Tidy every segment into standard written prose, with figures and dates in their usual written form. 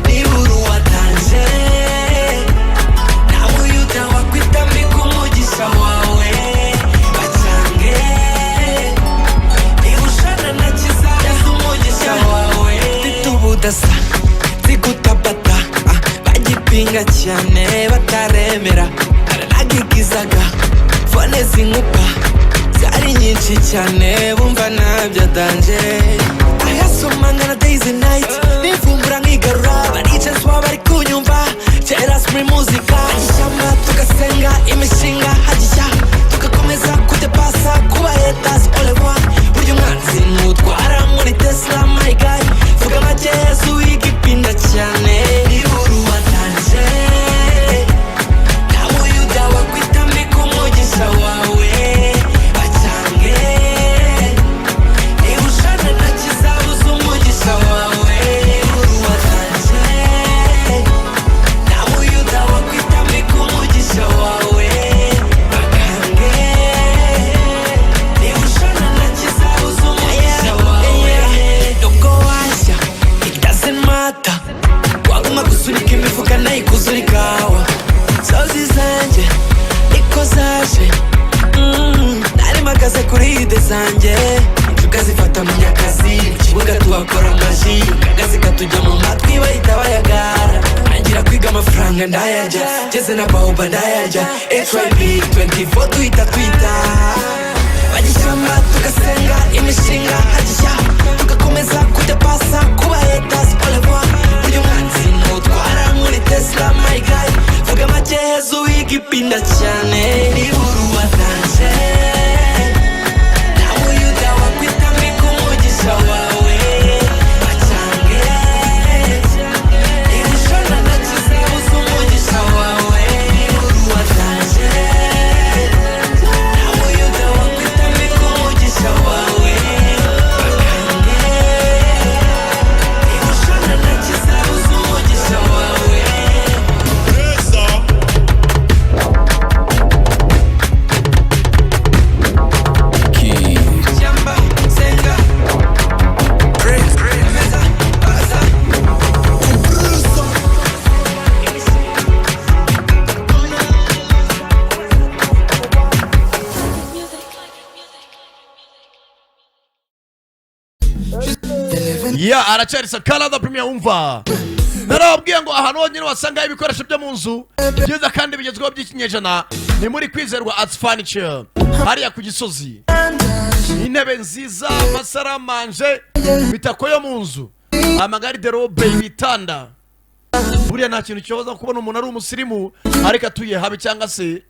Nibura uwatanze nawe uyuda wakwitambika umugisha wawe bacange. Niba ushana na kizaza umugisha wawe mfite ubudasa zigutabata, bagipinga cyane bataremera aranagigizaga phone zinkupa zari nyinshi cyane bumva ntabyo danje ayasomanga na days and nights nivumbura nkigarura baricazwa bari kunyumva kera muri muzika ishyamba tugasenga imishinga hagishya tugakomeza kudepasa kuba haters au revoir. Burya umwanzi mutwara muri Tesla, my guy, vuga make Yesu wigipinda cyane. Nibura uwatanze nawe uyuda wakwitambika umugisha wawe bacange. Niba ushana na kizabuza umugisha wawe. Nibura uwatanze nawe uyuda wakwitambika umugisha wawe bakange. Niba ushana na kizabuza umugisha wawe. Nubwo washya, it doesn't matter, waguma gusunika imifuka nayikuzura ikawa sozi zanjye niko zaje. Nari mpagaze kuri idée zanjye injuga zifata munyakazi mu kibuga tuhakora amaji kaga katujya mu matwi bahita bayagara ntangira kwiga amafaranga ndayarya ngeze na baoba ndayarya HYB 24 tuhita twita bagishyamba tugasenga imishinga hagishya tugakomeza kudepasa kuba haters au revoir. Burya umwanzi mutwara muri Tesla, my guy, vuga make Yesu wigipinda cyane. Nibura uwatanze nawe uyuda wakwitambika umugisha wawe bacange. Niba ushana na kizabuza umugisha wawe. Nibura uwatanze nawe uyuda wakwitambika umugisha wawe bakange. Niba ushana na kizabuza umugisha wawe. Shyamba senga emeza baza. Ya, aracyari Sakara the Premier. Wumva narababwiye ngo ahantu honyine wasangaho ibikoresho byo mu nzu byiza kandi bigezweho by'ikinyejana ni muri Kwizerwa Arts Furniture hariya ku Gisozi. Intebe nziza, amasaramanje, imitako yo mu nzu, amagarde-robe, ibitanda. Buriya nta kintu kibaza kubona umuntu ari umusirimu ariko atuye habi cyangwa se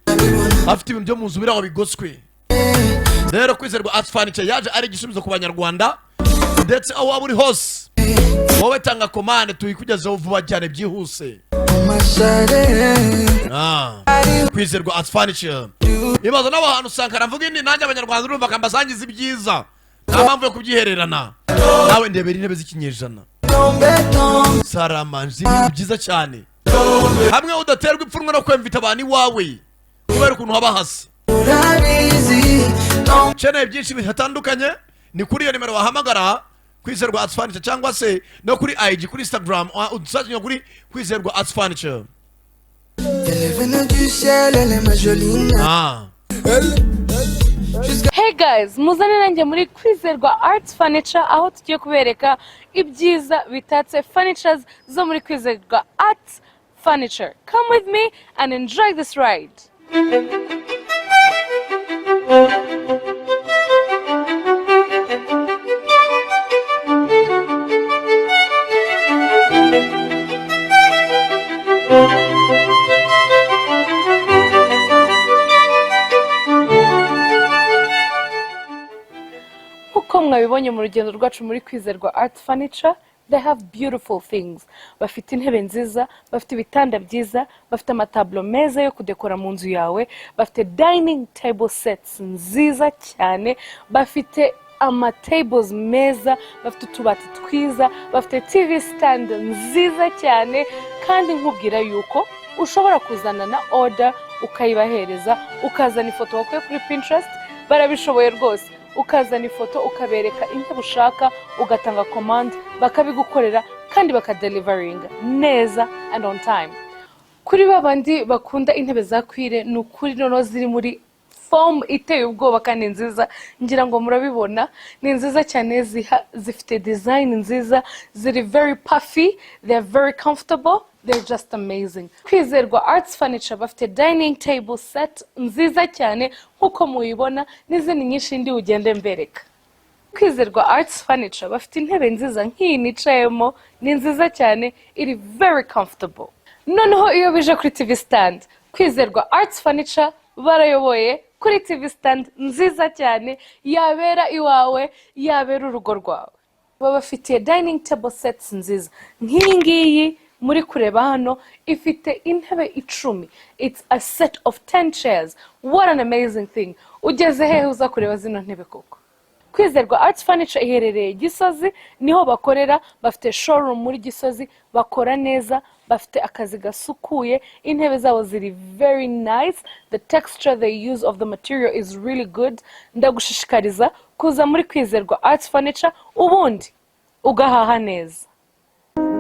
afite ibintu byo mu nzu biri aho bigoswe. Rero Kwizerwa Arts Furniture yaje ari igisubizo ku Banyarwanda, ndetse aho waba uri hose wowe tanga komande tuyikugezeho vuba cyane byihuse. Kwizerwa Arts Furniture ibaza n'aho hantu usanga aravuga indi nanjye Abanyarwanda urumva akambasangiza ibyiza, nta mpamvu yo kubyihererana. Nawe ndebera intebe z'ikinyejana, saramanje, ibintu byiza cyane, hamwe udaterwa ipfunwe no kwemvita abantu iwawe kubera ukuntu haba hasa. Ukeneye byinshi bitandukanye ni kuri iyo nimero wahamagara Kwizerwa Arts Furniture cyangwa se no kuri IG, kuri Instagram udusazanya kuri Kwizerwa Arts Furniture. Elle est venue du ciel, elle est ma jolie. Hey guys, muzane nanjye muri Kwizerwa Arts Furniture aho tugiye kubereka ibyiza bitatse furnitures zo muri Kwizerwa Arts Furniture. Come with me and enjoy this ride. Nkuko mwabibonye mu rugendo rwacu muri Kwizerwa Art Furniture, they have beautiful things. Bafite intebe nziza, bafite ibitanda byiza, bafite amatablo meza yo kudekora mu nzu yawe, bafite dining table sets nziza cyane, bafite Ama tables meza, bafite utubati twiza, bafite TV stand nziza cyane. Kandi nkubwira yuko ushobora kuzana na order ukayibahereza, ukazana ifoto wakuye kuri Pinterest. Barabishoboye rwose. Ukazana ifoto, ukabereka intebe ushaka, ugatanga commande, bakabigukorera kandi bakadeliveringa neza and on time. Kuri ba bandi bakunda intebe za cuir, ni ukuri noneho ziri muri foam iteye ubwoba kandi nziza. Ngira ngo murabibona, ni nziza cyane, zifite design nziza, ziri very puffy, they are very comfortable, they're just amazing. Kwizerwa Arts Furniture bafite dining table set nziza cyane nk'uko muyibona, n'izindi nyinshi ndi ugende mbereka. Kwizerwa Arts Furniture bafite intebe nziza nk'iyi nicayemo, ni nziza cyane, iri very comfortable. Noneho iyo bije kuri TV stand, Kwizerwa Arts Furniture barayoboye kuri TV stand nziza cyane yabera iwawe, yabera urugo rwawe. Babafitiye dining table sets nziza nk'iyi ngiyi muri kureba hano, ifite intebe 10. It's a set of 10 chairs. What an amazing thing! Ugeze hehe uza kureba zino ntebe koko? Kwizerwa Arts Furniture iherereye Gisozi, niho bakorera. Bafite showroom muri Gisozi, bakora neza, bafite akazi gasukuye. Intebe zabo ziri very nice, the texture they use of the material is really good. Ndagushishikariza kuza muri Kwizerwa Arts Furniture, ubundi ugahaha neza.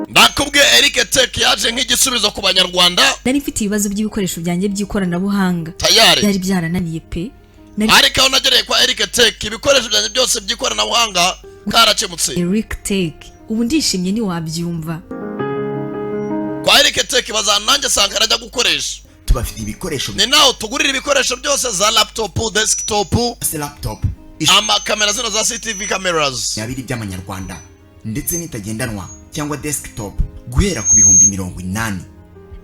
Ndakubwiye, Eric Tech yaje nk'igisubizo ku Banyarwanda. Nari mfite ibibazo by'ibikoresho byanjye by'ikoranabuhanga. Tayari. Byari byarananiye pe. Nari Ariko aho nagereye kwa Eric Tech, ibikoresho byanjye byose by'ikoranabuhanga karakemutse. Eric Tech, ubu ndishimye ntiwabyumva. Kwa Eric Tech bazana nanjye Sankara ajya gukoresha. Tubafite ibikoresho Ni naho tugurira ibikoresho byose, za laptop, desktop, byose, laptop amakamera zino za CCTV cameras. 20 by'amanyarwanda, ndetse n'itagendanwa cyangwa desktop guhera ku 80,000.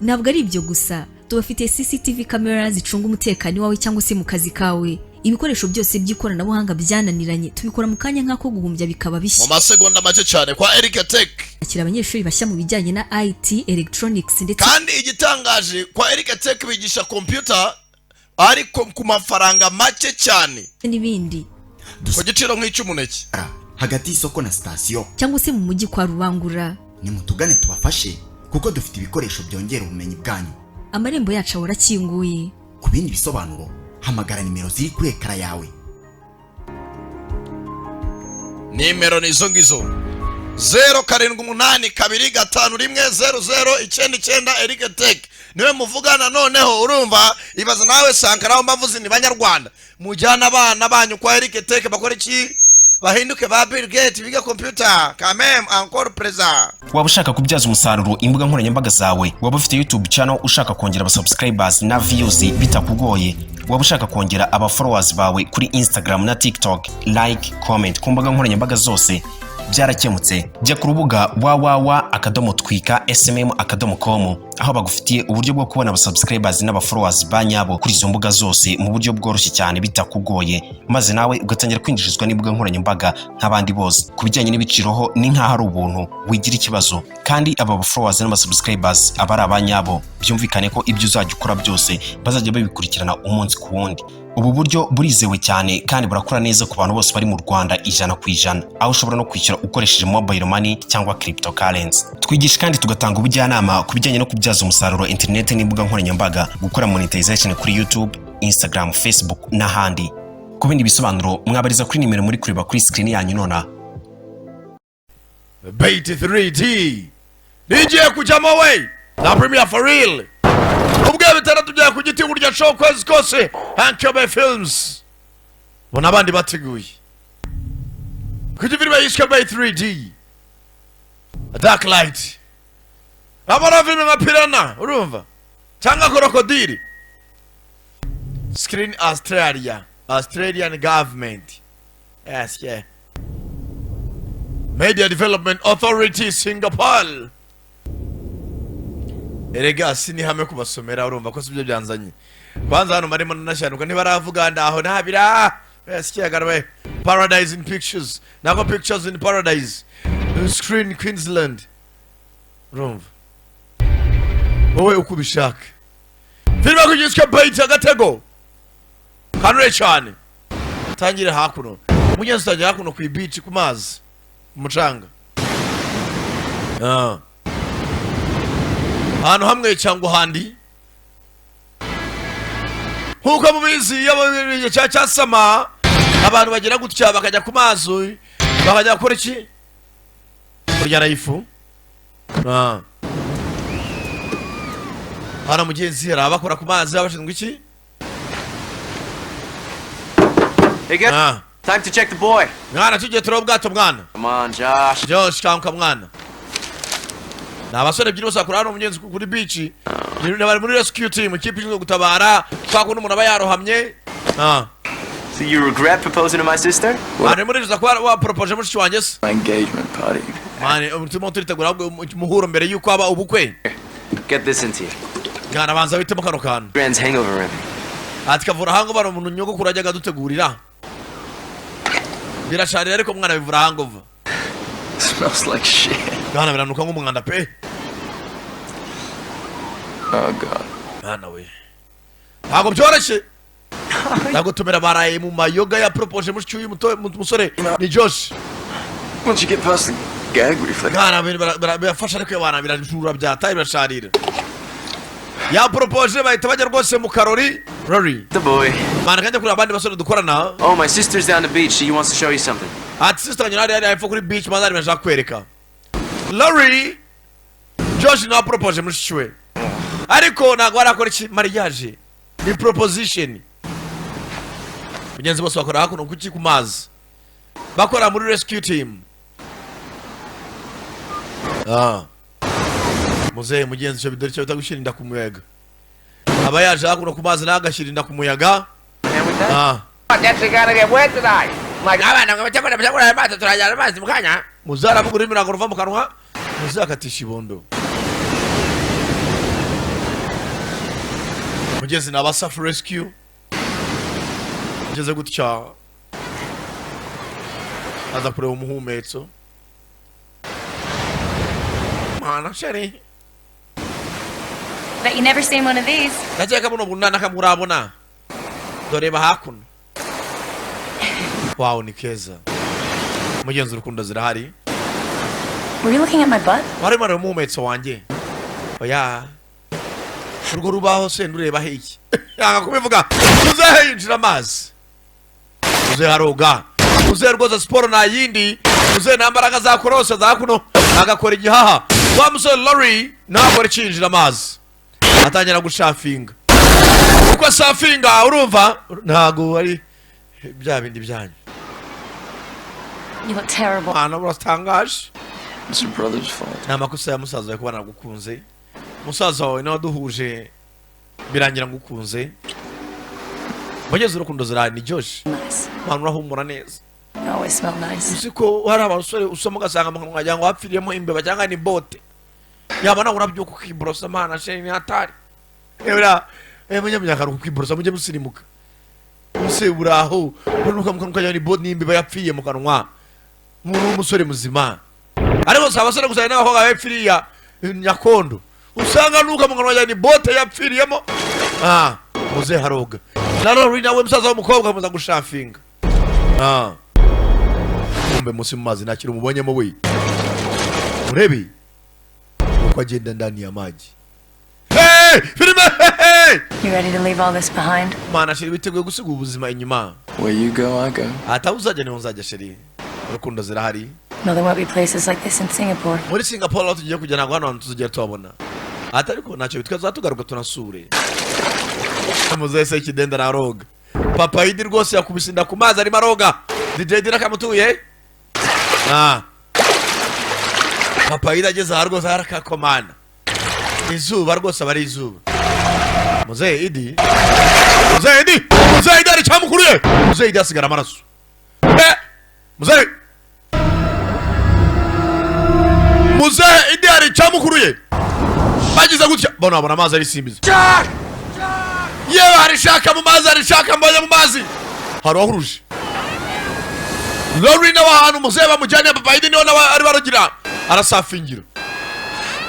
Ntabwo ari ibyo gusa, tubafitiye CCTV camera zicunga umutekano iwawe cyangwa se mu kazi kawe. Ibikoresho byose by'ikoranabuhanga byananiranye tubikora mu kanya nk'ako guhumbya bikaba Mu bishya. masegonda make cyane kwa Eric Tech. Akira abanyeshuri bashya mu bijyanye na IT, electronics ndetse Kandi igitangaje, kwa Eric Tech bigisha computer ariko ku mafaranga make cyane, n'ibindi. ku giciro nk'icy'umuneke. Hagati y'isoko na sitasiyo Cyangwa se mu mujyi kwa Rubangura. Nimutugane tubafashe kuko dufite ibikoresho byongera ubumenyi bwanyu. Amarembo yacu ahora akinguye. Ku bindi bisobanuro hamagara nimero ziri kuri écran yawe. Nimero ni izo ngizo: 0782510099. Eric Tech niwe muvugana. Noneho urumva, ibaza nawe Sankara aho mbavuze ni Banyarwanda, mujyana abana banyu kwa Eric Tech, bakora iki? Bahinduke ba Bill Gates, biga computer kamem encore présent. Waba ushaka kubyaza umusaruro imbuga nkoranyambaga zawe? Waba ufite YouTube channel ushaka kongera abasubscribers na views bitakugoye? Waba ushaka kongera aba followers bawe kuri Instagram na TikTok, like, comment ku mbuga nkoranyambaga zose? Byarakemutse. Jya ku rubuga www.twikasmm.com, aho bagufitiye uburyo bwo kubona abasubscribers n'abafollowers ba nyabo kuri izo mbuga zose mu buryo bworoshye cyane bitakugoye, maze nawe ugatangira kwinjirizwa n'imbuga nkoranyambaga nk'abandi bose. Ku bijyanye n'ibiciro ho ni nk'aho ari ubuntu, wigira ikibazo. Kandi aba followers n'abasubscribers aba ari abanyabo, byumvikane ko ibyo uzajya ukora byose bazajya babikurikirana umunsi ku wundi. Ubu buryo burizewe cyane kandi burakora neza ku bantu bose bari mu Rwanda 100%, aho ushobora no kwishyura ukoresheje mobile money cyangwa cryptocurrency. Twigisha kandi tugatanga ubujyanama ku bijyanye no kubyaza umusaruro internet n'imbuga nkoranyambaga, gukora monetization kuri YouTube, Instagram, Facebook n'ahandi. Ku bindi bisobanuro mwabariza kuri nimero muri kureba kuri screen yanyu nonaha. Bait 3D rigiye kujyamo we na premiere for real ubwe bitandatu bya ku giti burya show kwezi kose. Hankobe Films bona abandi bateguye kuki filime yiswe Bait 3D Dark Light, abona filime nka piranha, urumva, cyangwa crocodile. Screen Australia, Australian government, yes, yeah, Media Development Authority Singapore. Erega sinihame kubasomera, urumva ko sibyo byanzanye. Kwanza hano marimo nanashyanuka ntibaravuga ndaho ntabira we Paradise in Pictures, nako Pictures in Paradise, Screen Queensland. Urumva wowe uko ubishaka, filime kugizwe Bait, agatego kanure cyane. Tangire hakuno. Mugenzi utajya hakuno ku beach, ku mazi, ku mucanga. Ah. Ahantu hamwe cyangwa ahandi, nk'uko mubizi, iyo mu gihe cya summer abantu bagira gutya bakajya ku mazi, bakajya gukora iki? Kurya life. Ah. Hano mugenzi hari abakora ku mazi abashinzwe iki? Hey, guys. Ah. Time to check the boy. Mwana, tugiye tureba ubwato, mwana. Come on, Josh. Josh, kanguka mwana. Ni abasore ebyiri bose bakora hano mugenzi kuri beach. Bari muri rescue team, ikipe ishinzwe gutabara kwa kundi umuntu aba yarohamye. Ah. So you regret proposing to my sister? Mwana, muri kuba waporopoje mushiki wanjye se? My engagement party. Mwana, ubu turimo turitegura ahubwo umuhuro mbere y'uko haba ubukwe. Get this into you. Mwana, banza witemo kano kantu. Grand's hangover remedy. Ati kavura hangover, umuntu nyogokuru ajyaga adutegurira, birasharira ariko mwana bivura hangover. Smells like shit. Mwana, biranuka nk'umwanda pe. Oh God. Mwana we, ntabwo byoroshye, ntabwo tumera baraye mu mayoga ya proposé mushiki w'uyu musore ni Josh. Once you get past the gag reflex. Mwana, birafasha ariko abana birajura byataye, birasharira. Ya proposé, bahita bajya rwose mu karori rori. The boy. Mwana, kajya kureba abandi basore dukorana. Oh, my sister's down the beach. She wants to show you something. Ati sister wanjye hariya hepfo kuri beach, maze ari ashaka kwereka Lori. Josh nawe proposé mushiki we, ariko ntabwo barakora iki? Mariage ni proposition. Mugenzi, bose bakora hakuno kuki? Ku mazi, bakora muri rescue team. Ah. Muzehe mugenzi, icyo bidore icyo bita gushyira inda ku muyaga, aba yaje hakuno ku mazi nawe agashyira inda ku muyaga. Ah. Abana ngo bacyakora bacyakora amazi, turajyana amazi mu kanya. Muzehe aravuga ururimi ntabwo ruva mu kanwa. Muzehe akatisha ibondo. Mugezi ni abasafu rescue. Ugeze gutya aza kureba umuhumetso. Mwana chérie. Bet you never seen one of these. Ndakeka buno bunana kamwe urabona. Dore ba hakuno. Wow, ni keza mugenzi, urukundo zirahari. Were you looking at my butt? Warimo areba umuhumetso wanjye? Oya, urwo rubaho se ndureba iki? Yanga kubivuga. Muzehe yinjira amazi, muzehe aroga, muzehe rwose siporo nta yindi, muzehe nta mbaraga za korose za kuno agakora igihaha. Wa musore Lori nawe akora ikinjira amazi, atangira gushafinga. Uko asafinga urumva ntabwo ari bya bindi byanyu. You look terrible. Mwana, uratangaje. It's your brother's fault. Ni amakosa ya musaza wawe kuba nagukunze. Musaza wawe nawe waduhuje birangira ngukunze. Mugeze urukundo zirahari ni Josh. Nice. Mwana, urahumura neza. You always smell nice. Uzi ko hari abasore usoma ugasanga mu kanwa wagira ngo hapfiriyemo imbeba cyangwa ni bote, yaba nawe urabyuka ukiborosa? Mana chérie, ni hatari. Ebra munyamunyakaruka ukiborosa, mujye musirimuka. Use uraho unuka mu kanwa ukagira ni bote n'imbeba yapfiriye mu kanwa, umuntu w'umusore muzima. Ariko si abasore gusa, hari n'abakobwa bapfiriya nyakondo, usanga nuka mu kanwa wagira ni bote yapfiriyemo. Ah, muze haroga na Lori nawe musaza w'umukobwa muza gushafinga. Ah, kumbe munsi mu mazi nta kintu umubonyemo we. Urebe uko agenda ndani ya maji. Hey, filime, hey! You ready to leave all this behind? Mana chérie, witeguye gusiga ubuzima inyuma? Where you go, I go. Ataho uzajya niho nzajya chérie, urukundo zirahari. No, there won't be places like this in Singapore. Muri Singapore aho tugiye kujya ntabwo hano hantu tuzigera tuhabona. Ati ariko ntacyo bitwa tuzatugaruka tunasure. Muzehe se ikidenda araroga. Papa Idi rwose yakubise inda ku mazi, arimo aroga. DJ Dira kamutuye. Ah, papa Idi ageze aha rwose arakakomana izuba rwose, aba ari izuba. Muzehe Idi, muzehe Idi, muzehe Idi hari icyamukuruye. Muzehe Idi asigara amaraso. Eh, muzehe, muzehe Idi hari icyamukuruye. Bagize gutya bona babona amazi arisimbiza. Yewe, hari ishaka mu mazi, hari ishaka mbonye mu mazi, hari uwahuruje Lori nawe. Ahantu muzehe bamujyanye, papa Idi niho nawe ari barugira arasafingira.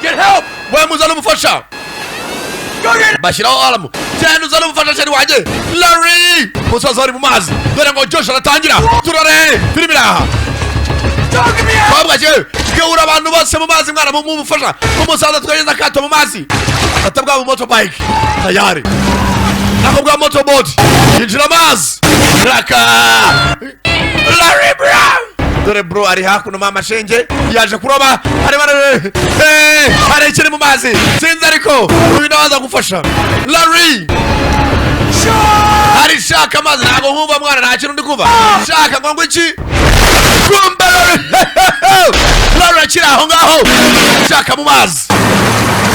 Get help we, muzane umufasha. Bashyiraho alarm. Genda uzane umufasha, chéri wanjye Larry. Umusaza wari mu mazi, dore ngo Josh aratangira. Turore filime iraha. Twabwa cye gahura abantu bose mu mazi, mwana mu mufasha umusaza twageze akato mu mazi. Fata bwa motorbike tayari, nako bwa motorboat, yinjira amazi raka. Larry Brown, dore bro ari hakuno. Mama shenge yaje kuroba, arimo hari ikiri mu mazi, sinzi, ariko uyu nawe aza gufasha Larry. Hari shaka amazi, ntabwo nkumva mwana, nta kintu ndi kumva. Shaka ngo iki? Kumbe Larry, Larry akiri aho ngaho, shaka mu mazi,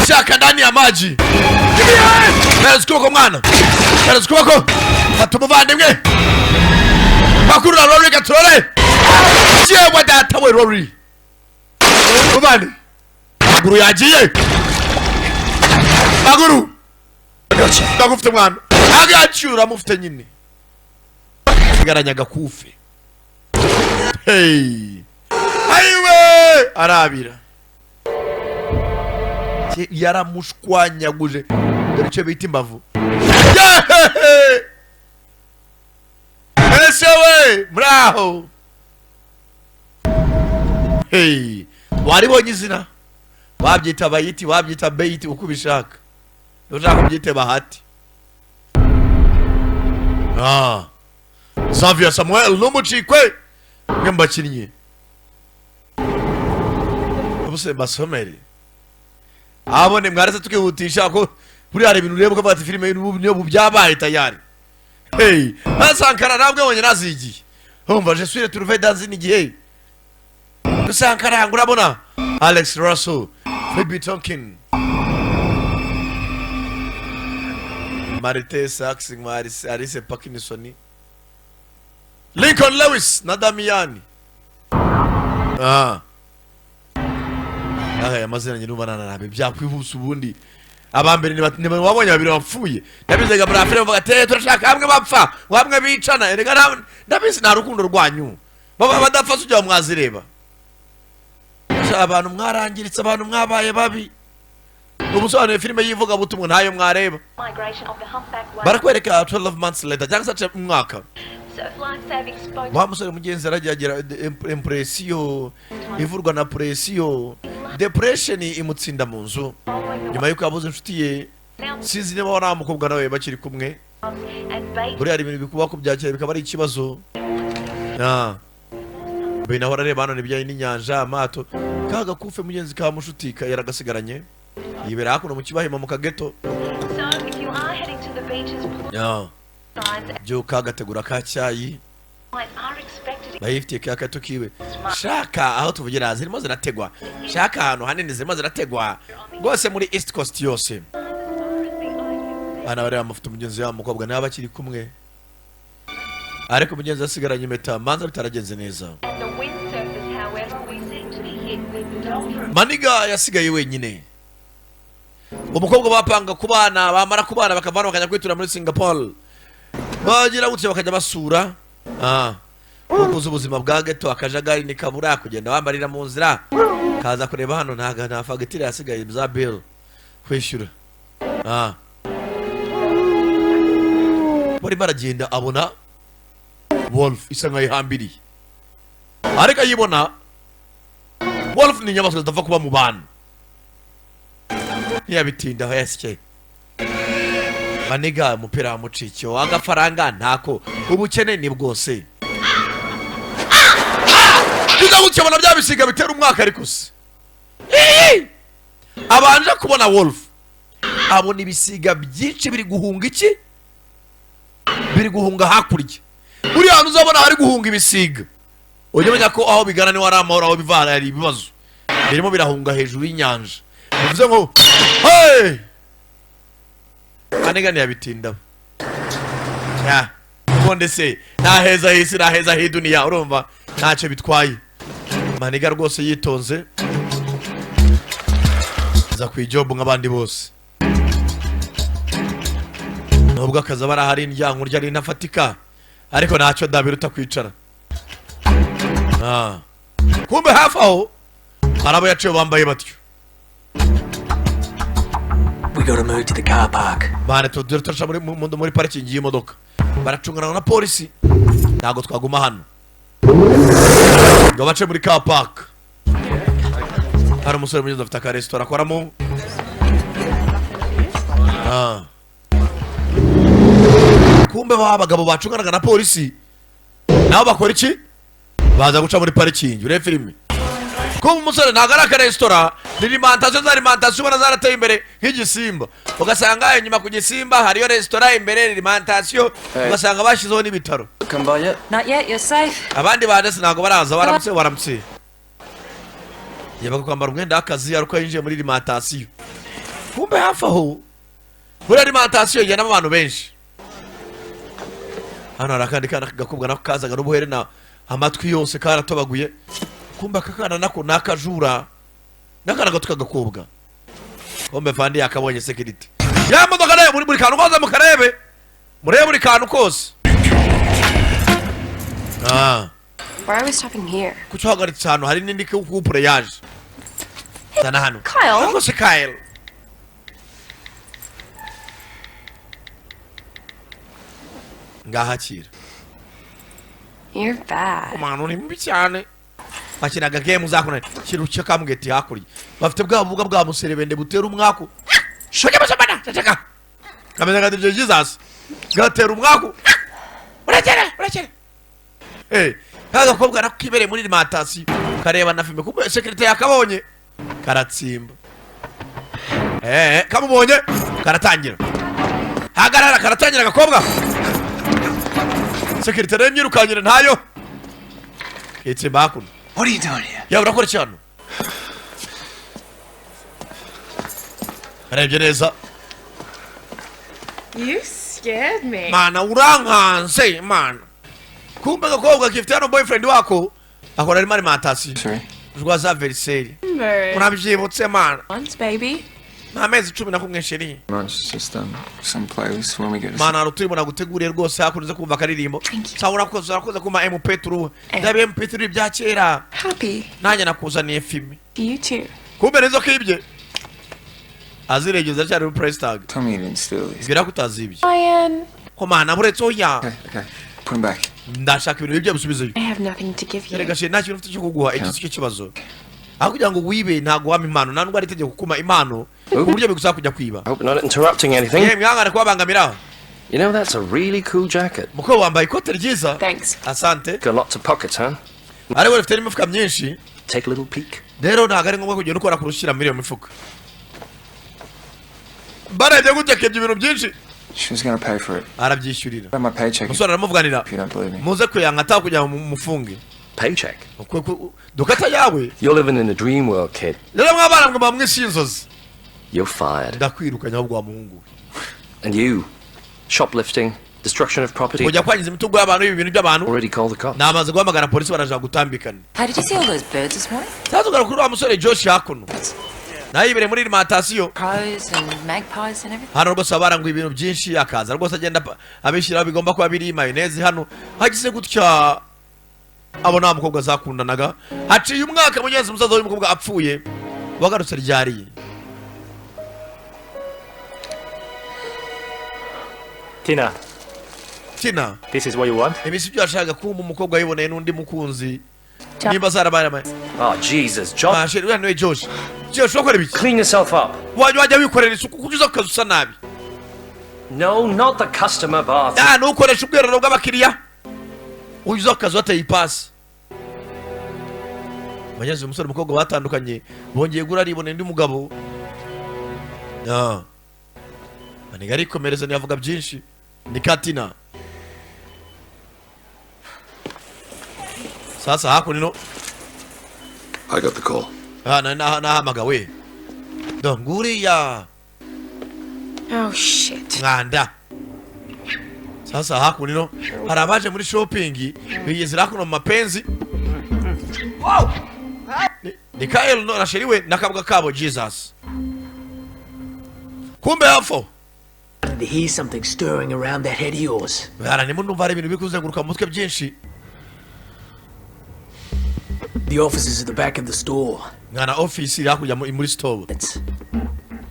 shaka ndani ya maji. Hereza ukuboko mwana, hereza ukuboko, fata umuvandimwe bakurura Larry gaturore. Yewe data we, Larry muvandi, maguru yagiye, maguru ndagufite mwana, agacyura uramufite nyine, sigaranye agakufe. Hey, ayiwe, arabira. Yaramushwanyaguje, dore icyo bita imbavu. Yehehe! Ese we muraho? Hey, waribonye izina, wabyita bayiti, wabyita beyiti, uko ubishaka, ushaka ubyite Bahati. Ah, Xavier Samuel n'umucikwe, mwe mu bakinnyi ubuse basomeri abone mwaretse tukihutisha ko buriya hari ibintu ureba ukavuga ati filime niyo byabaye tayari. Hey, Sankara ntabwo yabonye nazigiye, umva, je suis retrouvé dans une igihe Sankara, urabona Alex Russell, Phoebe Tonkin, Marite Sachs, Alice Parkinson, Lincoln Lewis na Damiani. Ah, aya amazina nyine ubana nabi byakwihuse. Ubundi abambere ni wabonye babiri bapfuye, ndabizi muri filime bavuga ati turashaka hamwe bapfa, hamwe bicana. Erega ndabizi nta rukundo rwanyu, baba badapfa ujya mwazireba. Sha, abantu mwarangiritse, abantu mwabaye babi. Ubusobanuye filime y'ivugabutumwa ntayo mwareba, barakwereka 12 months later cyangwa se umwaka. Wa musore mugenzi aragiye agira impression ivurwa na pression, depression imutsinda mu nzu nyuma yuko yabuze inshuti ye. Sinzi niba wari mukobwa nawe bakiri kumwe. Buriya hari ibintu bikuba kubyakira bikaba ari ikibazo. Ah. Be naho arareba hano ibijyanye n'inyanja, amato, ka gakufe mugenzi ka mushuti yaragasigaranye, yibera hakuno mu kibahima mu kageto. Ya. Byuka agategura ka cyayi, bayifitiye ka gato kiwe. Shaka aho tuvugira zirimo zirategwa, shaka ahantu hanini zirimo zirategwa rwose muri East Coast yose. Bana bareba amafoto mugenzi wabo mukobwa niba bakiri kumwe, ariko mugenzi asigaranye impeta, manza bitaragenze neza. Maniga yasigaye wenyine. Umukobwa bapanga kubana, bamara kubana bakavana bakajya kwitura muri Singapore, bagira gutya bakajya basura. Ah, kuko ubuzima bwa ghetto, akajagari ni kabura, kugenda wambarira mu nzira, kaza kureba hano ntaga nta fagitire yasigaye za bill kwishyura. Ah, barimo aragenda abona wolf isa nkaho ihambiriye, ariko ayibona wolf ni inyamaswa zidapfa kuba mu bantu, ntiyabitindaho yasye. Maniga umupira wamucikiye, agafaranga ntako, ubukene ni bwose. Tuza gukebona bya bisiga bitera umwaka, ariko se Ii! Abanje kubona wolf, abona ibisiga byinshi biri guhunga iki, biri guhunga hakurya. Buriya hantu uzabona hari guhunga ibisiga, ujye umenya ko aho bigana niho hari amahoro, aho biva hari ibibazo. Birimo birahunga hejuru y'inyanja, bivuze ngo hey! Maniga ntiyabitindaho. Ya, ubundi se nta heza h'isi, nta heza h'iduniya, urumva ntacyo bitwaye. Maniga rwose yitonze aza ku ijob nk'abandi bose, nubwo akazi aba arahari indyango urya ari intafatika, ariko ntacyo dabiruta kwicara. Ah. Kumbe hafi aho hari abo yaciwe bambaye batyo. We Gotta move to the car park. Bana, dore turaca muri parikingi y'imodoka, baracungana na polisi, ntabwo twaguma hano ngo bace muri car park. Hari umusore mugezi afite akaresitora akoramo. Ah. Kumbe ba bagabo bacunganaga na polisi nabo bakora iki? Baza guca muri parikingi. Urebe filime. Kuba umusore ntabwo ari akaresitora, ni alimentation. Za alimentation ubona zarateye imbere nk'igisimba, ugasanga inyuma ku gisimba hariyo resitora, imbere alimentation, ugasanga bashyizeho n'ibitaro. Come by yet? Not yet, you're safe. Abandi baje ntabwo baraza. Baramutse, baramutse. Yabaga kwambara umwenda w'akazi ari uko yinjiye muri alimentation. Kumbe hafi aho muri alimentation igendamo abantu benshi. Hano hari akandi kana k'agakobwa nako kazaga n'ubuherena, amatwi yose karatobaguye. Kumbe aka kana nako ni akajura, n'akana gato k'agakobwa. Kumbe fandi yakabonye security ya modoka nayo. Muri buri kantu kose mukarebe, murebe buri kantu kose. Ah. Why are we stopping here? Kuki uhagaritse ahantu hari n'indi couple yaje? Zana hano. Kyle? Rwose Kyle. Ngahakira. You're bad. Umuntu uri mubi cyane. Bakinaga game uzakuna kintu cyo kamugeti hakurya bafite bwa buga bwa muserebende butera umwaku. Shoke basabana ceceka, kameze nka DJ Jesus gatera umwaku. Urekere, urekere. Ka gakobwa nako kibereye muri alimentation kareba na filime. Kumbe sécurité yakabonye, karatsimba. Kamubonye karatangira hagarara, karatangira agakobwa. Sécurité rero imyirukanyire ntayo kitsimba hakuno. What are you doing here? Yawe, urakora iki hano? Arebye neza. You scared me. Mana, urankanze mana. Kumbe agakobwa kifite hano boyfriend wako akora arimo alimentation rwa za veriseri. Urabyibutse mana? Once, baby. Ni amezi 11, chérie. Months, just some playlist when we get to Mana, hari uturimo naguteguriye rwose hakunze kumva akaririmbo. Sawa, urakoze, urakoze kumva MP3, byaba MP3 bya kera. Happy. Nanjye nakuzaniye filime. You too. Kumbe nizo kibye aziregeza cyane muri price tag. Tell me you didn't steal these. Bwira ko utazibye. Ryan. Ko mana, buretse, oya. Okay, put 'em back. Ndashaka ibintu bibye bisubizeyo. I have nothing to give you. Erega chérie, nta kintu mfite cyo kuguha. Iki si cyo kibazo. Aho kugira ngo wibe, ntabwo wampa impano. Nta nubwo ari itegeko kuma impano ku buryo bigusaba kujya kwiba. Hope not interrupting anything. Yewe, mwihangane kubabangamira. You know, that's a really cool jacket. Mukobwa, wambaye ikote ryiza. Thanks. Asante. Got lots of pockets, huh? Ariko rifite n'imifuka myinshi. Take a little peek. Rero ntabwo ari ngombwa kugenda ukora kurushyira muri iyo mifuka. Barebye gutya akebye ibintu byinshi. She was gonna pay for it. Arabyishyurira. Got my paycheck. Umusore aramuvuganira. If you don't believe me. Muze kuyankata kugira ngo mufunge. Paycheck. Dukata yawe. You're living in a dream world, kid. Rero mwabana ngo mwisi y'inzozi. You're fired. Ndakwirukanye ahubwo wa muhungu we. And you, shoplifting, destruction of property. Kujya kwangiza imitungo y'abantu, ibi bintu by'abantu. Already called the cops. Namaze guhamagara polisi, baraja gutambikana. How did you see all those birds this morning? Sasa ugaruka kuri wa musore Josh hakuno nayo yibereye muri alimentation. Crows and magpies and everything. Hano rwose baba baranguye ibintu byinshi, akaza rwose agenda abishyiraho bigomba kuba biri mayoneze. Hano hagize gutya abona wa mukobwa zakundanaga. Haciye umwaka, mugenzi, umusaza w'uyu mukobwa apfuye. Wagarutse ryariye. Tina, Tina, this is what you want? Ibi si byo yashakaga. Kumva umukobwa yiboneye n'undi mukunzi nimba zarabaye amaye. Oh, Jesus, John. Ah, chérie, uriya niwe Josh. Josh, urakora ibiki? Clean yourself up. Wajya wikorera isuku kuko uza ku kazi usa nabi. No, not the customer bath. Ah, ntukoreshe ubwiherero bw'abakiriya. Uza ku kazi wateye ipasi. Bageze umusore, umukobwa batandukanye bongeye gura, aribonera undi mugabo. Ah. Maniga arikomereza, ntiyavuga byinshi. Ni Katina. Sasa hakuno. I got the call. Ah, nahamagawe. Do nguriya. Oh shit. Mwanda. Sasa hakuno hari abaje muri shopping bigezera hakuno mu mapenzi. Wow! Ni Kyle no na chérie we n'akabwa kabo Jesus. Kumbe hapo To hear something stirring around that head of yours. Bwana, ndimo ndumva hari ibintu biri kuzenguruka mu mutwe byinshi. The office is at the back of the store. Mwana, office iri hakurya muri store.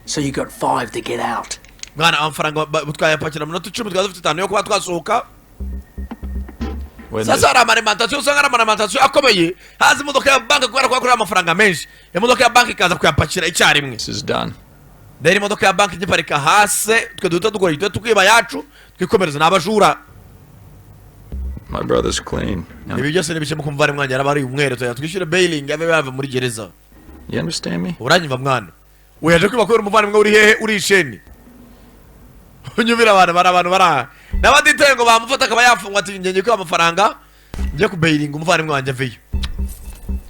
So you got 5 to get out. Mwana, amafaranga twayapakira mu minota 10, twaba dufite 5 yo kuba twasohoka. Sasa hari amaalimentation, usanga ari amaalimentation akomeye, haza imodoka ya banki kubera ko hakorera amafaranga menshi, imodoka ya banki ikaza kuyapakira icyarimwe. This is done. Rero imodoka ya banki igiparika hasi, twe duhita dukora ibyo tukiba yacu, twikomereza. Ni abajura. My brother's clean. Ibi byose ni bike mu kumva ari mwanjye araba ari umwere, tujya twishyure bailing abe yava muri gereza. You understand me? Uranyumva mwana? Uyaje kwiba kubera umuvandimwe uri hehe? Uri isheni. Unyumvira abantu bari, abantu bari aha n'abaditaye ngo bamufata akaba yafungwa, ati ngiye kwiba amafaranga, njye kubailinga umuvandimwe wanjye aveyo.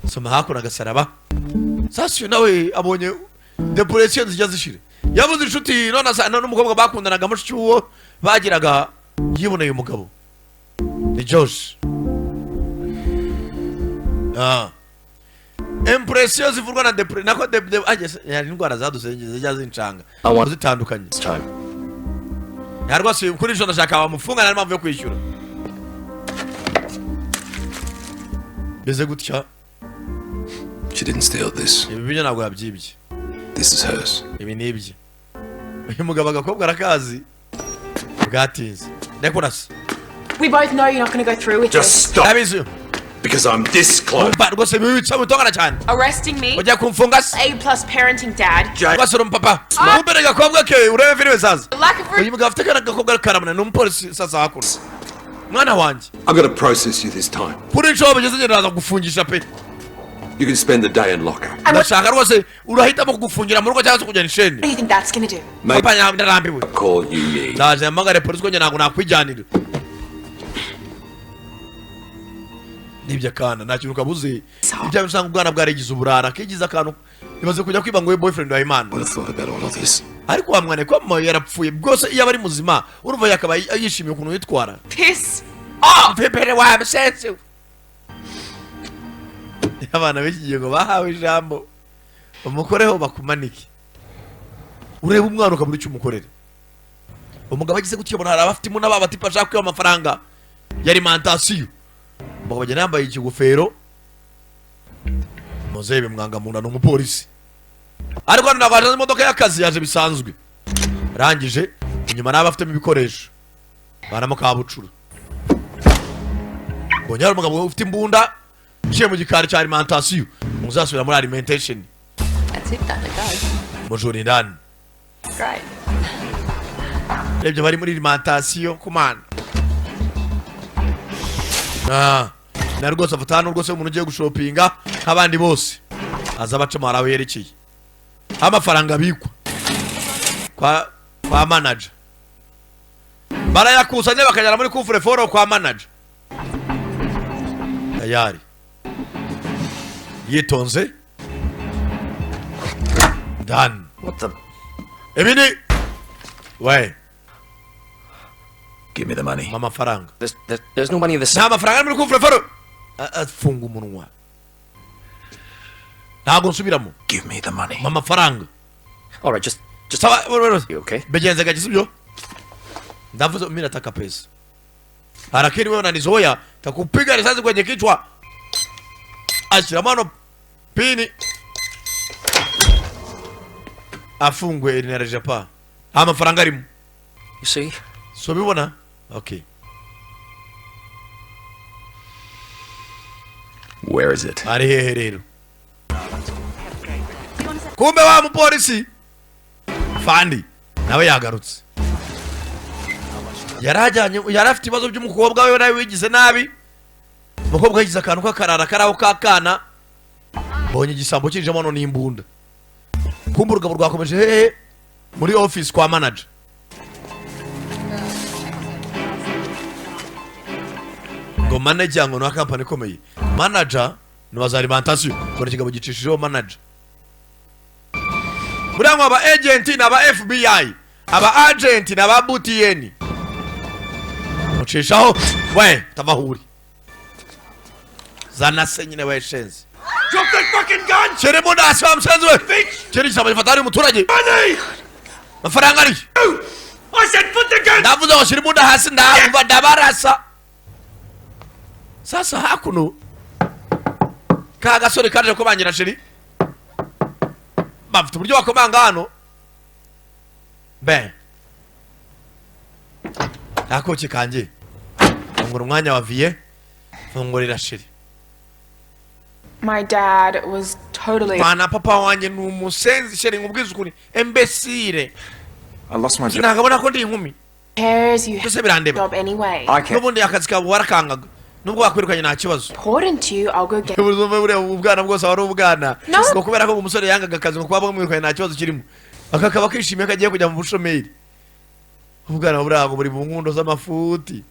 Soma hakuno agasaraba. Sasa uyu nawe abonye depression zijya zishira, yabuze inshuti, none asa n'umukobwa bakundanaga, mushiki w'uwo bagiraga, yiboneye umugabo ni Josh. Impression zivurwa na depre nako de, de, ah, yes, hari indwara zaduse zijya zincanga zitandukanye. Ya rwose kuri ejo ndashaka bamufunga, nta mpamvu yo kwishyura. Beze gutya. She didn't steal this. Ibi byo ntabwo yabyibye. This is hers. Ibi ni ibye. Uyu mugabo agakobwa arakazi bwatinze ndakurasa. We both know you're not going to go through with Just this. stop. Ndabizi. Because I'm this close. Umva rwose bica mutongana cyane. Arresting me. Ujya kumfunga se? A plus parenting dad. Rwose uri umupapa umbere agakobwa ke, urebe filime sasa. Lack of Uyu mugabo afite akana gakobwa karamuna, ni umupolisi. Sasa hakuno, mwana wanjye. I'm gonna process you this time. Kuri inshuro bigeze ngenda ndaza kugufungisha pe. You can spend the day in lockup. Ndashaka rwose urahitamo kugufungira mu rugo cyangwa se kujyana isheni. What do you think that's going to do? Papa ndarambiwe. Call you need. Ndaje mpamagare polisi ko njye ntabwo nakwijyanira nibyo. Akana nta kintu kabuze, ibyo usanga ubwana bwarigize uburara, kigize akantu imaze kujya kwiba ngo we boyfriend wa Imana. Ariko wa mwana ko mama yarapfuye bwose, iyo aba ari muzima urumva yakaba yishimiye ukuntu yitwara. Piss. Mvembere wa musensi we. Abana b'iki gihe ngo bahawe ijambo, umukoreho bakumanike, urebe umwana ukabura icyo umukorera. Umugabo agize gutya ubona hari abafite imuna baba batipa ashaka kwiba amafaranga ya alimentation. Umugabo agenda yambaye ikigofero, muzehe bimwanga mu nda, ni umupolisi, ariko hano ntabwo haje imodoka y'akazi, yaje bisanzwe. Arangije inyuma n'aba afitemo ibikoresho baramo kabucura. Mbonye hari umugabo ufite imbunda uciye mu gikari cya alimentation, muzasubira muri alimentation. That's it, done. Go. Mujura indani. Great. Rebye bari muri alimentation kumana. Na rwose afata hano rwose umuntu ugiye gushopinga nk'abandi bose, aza abacamo, hari aho yerekeye aho amafaranga abikwa kwa manager, barayakusanya bakajyana muri coffre-fort kwa manager. Tayari yitonze done. What the? Ibi ni we. Give me the money. Amafaranga. There's no money in the Nta mafaranga ari muri coffre-fort. Afunga umunwa, ntabwo nsubiramo. Give me the money. Mpa amafaranga. All right, just Sawa. You okay? Bigenze gake, sibyo? Ndavuze mimi nataka pesa. Harakini wewe unanizoea, takupiga risasi kwenye kichwa. Ashyiramo hano pini, afungwe inareje pa nta mafaranga arimo. You see? So bibona, okay. Where is it? Ari hehe rero? Kumbe wa mupolisi fandi nawe yagarutse, yarajyanye, yari afite ibibazo by'umukobwa we nawe wigize nabi. Umukobwa yigize akantu k'akarara karaho k'akana, mbonye igisambo kinjemo hano n'imbunda. Kumbe urugabo rwakomeje hehe? Muri office kwa manager. Ngo manager ngo ni wa company ikomeye, manager ni wa za alimentation. Mbona ikigabo gicishijeho manager, buriya ngo aba agent ni aba FBI, aba agent ni aba BTN. Mucishaho we tavahuri zana se nyine we shenzi. Drop that fucking gun! Shyira imbunda hasi wa musenzi we! Kiri igisambo gifata hari umuturage. Money! Amafaranga ari. I said put the gun! Ndavuze ngo shyira imbunda hasi, ndumva ndabarasa. Sasa hakuno ka gasore kaje kubangira sheri, bafite uburyo bakomanga hano. Ben akoki kanjye, fungura umwanya wa viye, fungurira chérie. My dad was totally. Mana, papa wanjye ni umusenzi chérie, nkubwize ukuri, imbécile. I lost my job. Sinakabona ko ndi inkumi. Cares you Byose birandeba. job anyway. N'ubundi akazi kawe warakangaga, nubwo wakwirukanye nta kibazo. Important to you, I'll go get. Buriya ubwana bwose aba ari ubwana. No. Ngo kubera ko umusore yangaga akazi, ngo kuba bamwirukanye nta kibazo kirimo, aka kaba kishimiye ko agiye kujya mu bushomeri. Ubwana buriya ngo buri mu nkundo z'amafuti,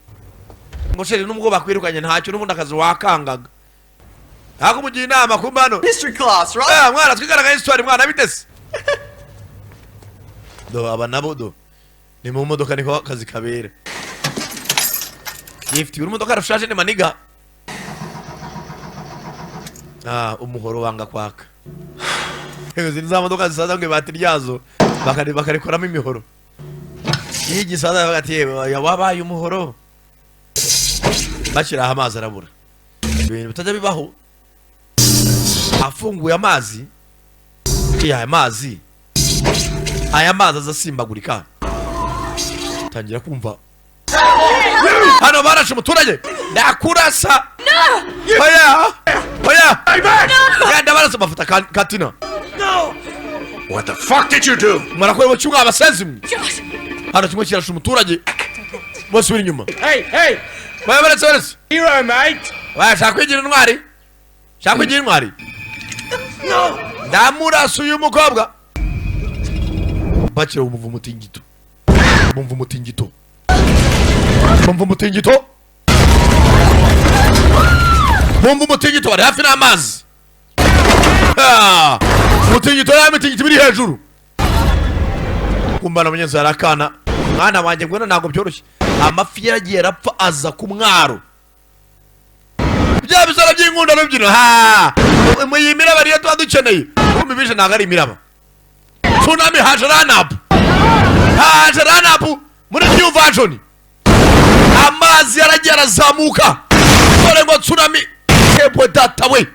ngo chérie, nubwo bakwirukanye ntacyo, n'ubundi akazi wakangaga. Ntabwo umugira inama kumba hano. History class, right? Ah, mwana twiganaga histoire, mwana bitese do. Aba nabo do ni mu modoka, niko akazi kabera. Yifitiye urumodoka rushaje, ni maniga. Ah, umuhoro wanga kwaka. Izi ni za modoka zisaza ngo ibati ryazo bakarikoramo imihoro. Iyo igisaza bavuga ati yewe wabaye umuhoro, bashyiraho amazi arabura. Ibintu bitajya bibaho. Afunguye amazi ya amazi, aya mazi aza asimbagurika. Tangira kumva hano barashe umuturage. Ndakurasa! Oya, oya, genda! Barasa bafata Katina. What the fuck did you do? Murakora mu cyumwa abasenzi mwe. Hano kimwe kirashe umuturage, bose biri inyuma. Hey, hey! Baya, baretse, baretse. Hero, mate! Baya, shaka kwigira intwari, shaka kwigira intwari. Ndamurasa uyu mukobwa. Bakira bumva umutingito, bumva umutingito, bumva umutingito, bumva umutingito. Bari hafi n'amazi. Ah! Umutingito ya mitingito biri hejuru. Kumbana mugenzi hari akana. Mwana wanjye ngwino, ntabwo byoroshye. Amafi yaragiye arapfa, aza ku mwaro. Bya bisoro by'inkunda n'ubyino ha iyi miraba niyo tuba dukeneye. Kumva ibije ntabwo ari imiraba. Tsunami haje, ranapu haje, ranapu muri new version. Amazi yaragiye arazamuka, dore ngo tsunami. Yebwe data we!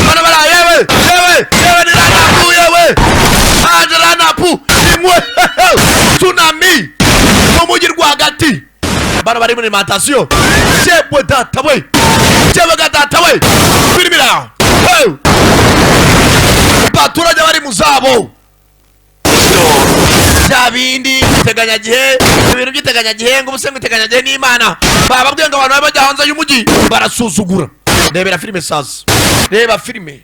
Bana bara, yewe yewe yewe, ni ranapu! Yewe, haje ranapu imwe, tsunami mu mujyi rwagati. Bana bari muri alimentation. Yebwe data we! Yewe ga data we! Firimira. Hey! Abaturage bari mu zabo, bya bindi iteganyagihe, ibintu by'iteganyagihe, ngo ubuse ngo iteganyagihe n'Imana. Bababwiye ngo abantu bajya hanze y'umujyi, barasuzugura. Rebera filime sasa, reba filime.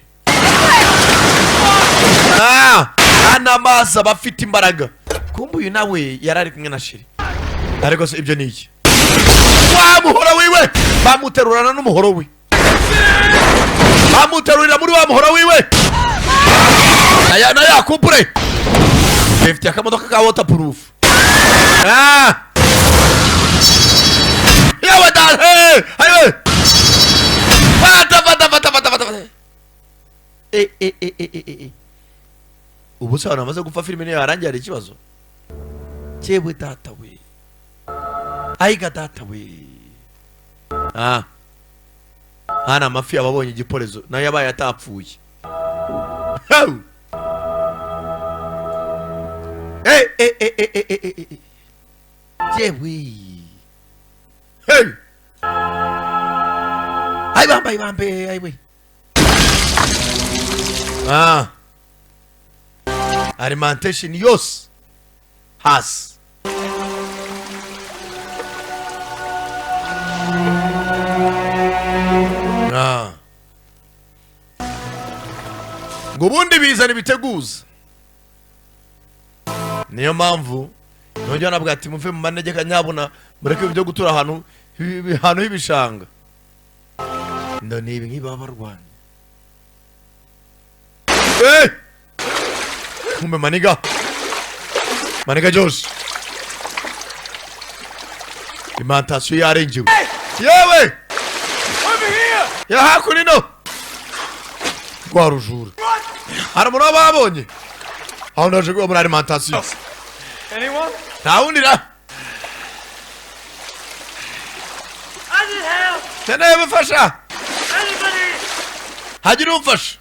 Ah, hano amazi aba afite imbaraga. Kumbe uyu nawe yari ari kumwe na chérie. Ariko se ibyo ni iki? Wa muhoro wiwe bamuterurana n'umuhoro we, bamuterurira muri wa muhoro wiwe aya na ya kupure bifitiye akamodoka ka waterproof. Ah, yewe da, hey ayiwe, fata fata fata fata fata fata. Eh eh eh eh eh eh, ubu se abantu bamaze gupfa, filime niyo yarangiye, hari ikibazo. Yewe data we, ayiga data we! Ah, hano amafi aba abonye igiporezo, nayo yabaye atapfuye. Hau! Eh eh eh eh eh eh eh eh, yewe, hey, ayi bambe, ayi bambe, ayi we! Ah, alimentation yose hasi. Ah. Ngo ubundi bizana ibiteguza, niyo mpamvu nongera navuga ati muve mu manegeka nyabuna, mureke ibyo gutura ahantu ahantu h'ibishanga. Ndo ni ibi ngibi baba barwanya. Eh! Kumbe maniga, maniga Josh, alimentation yarengewe. Yewe ya, hakuno rwa rujura, hari umuntu waba wabonye aho ndaje kuba muri alimentation? Anyone? Nta wundi ra. I need help! Nkeneye ubufasha. Anybody! Hagira umfasha.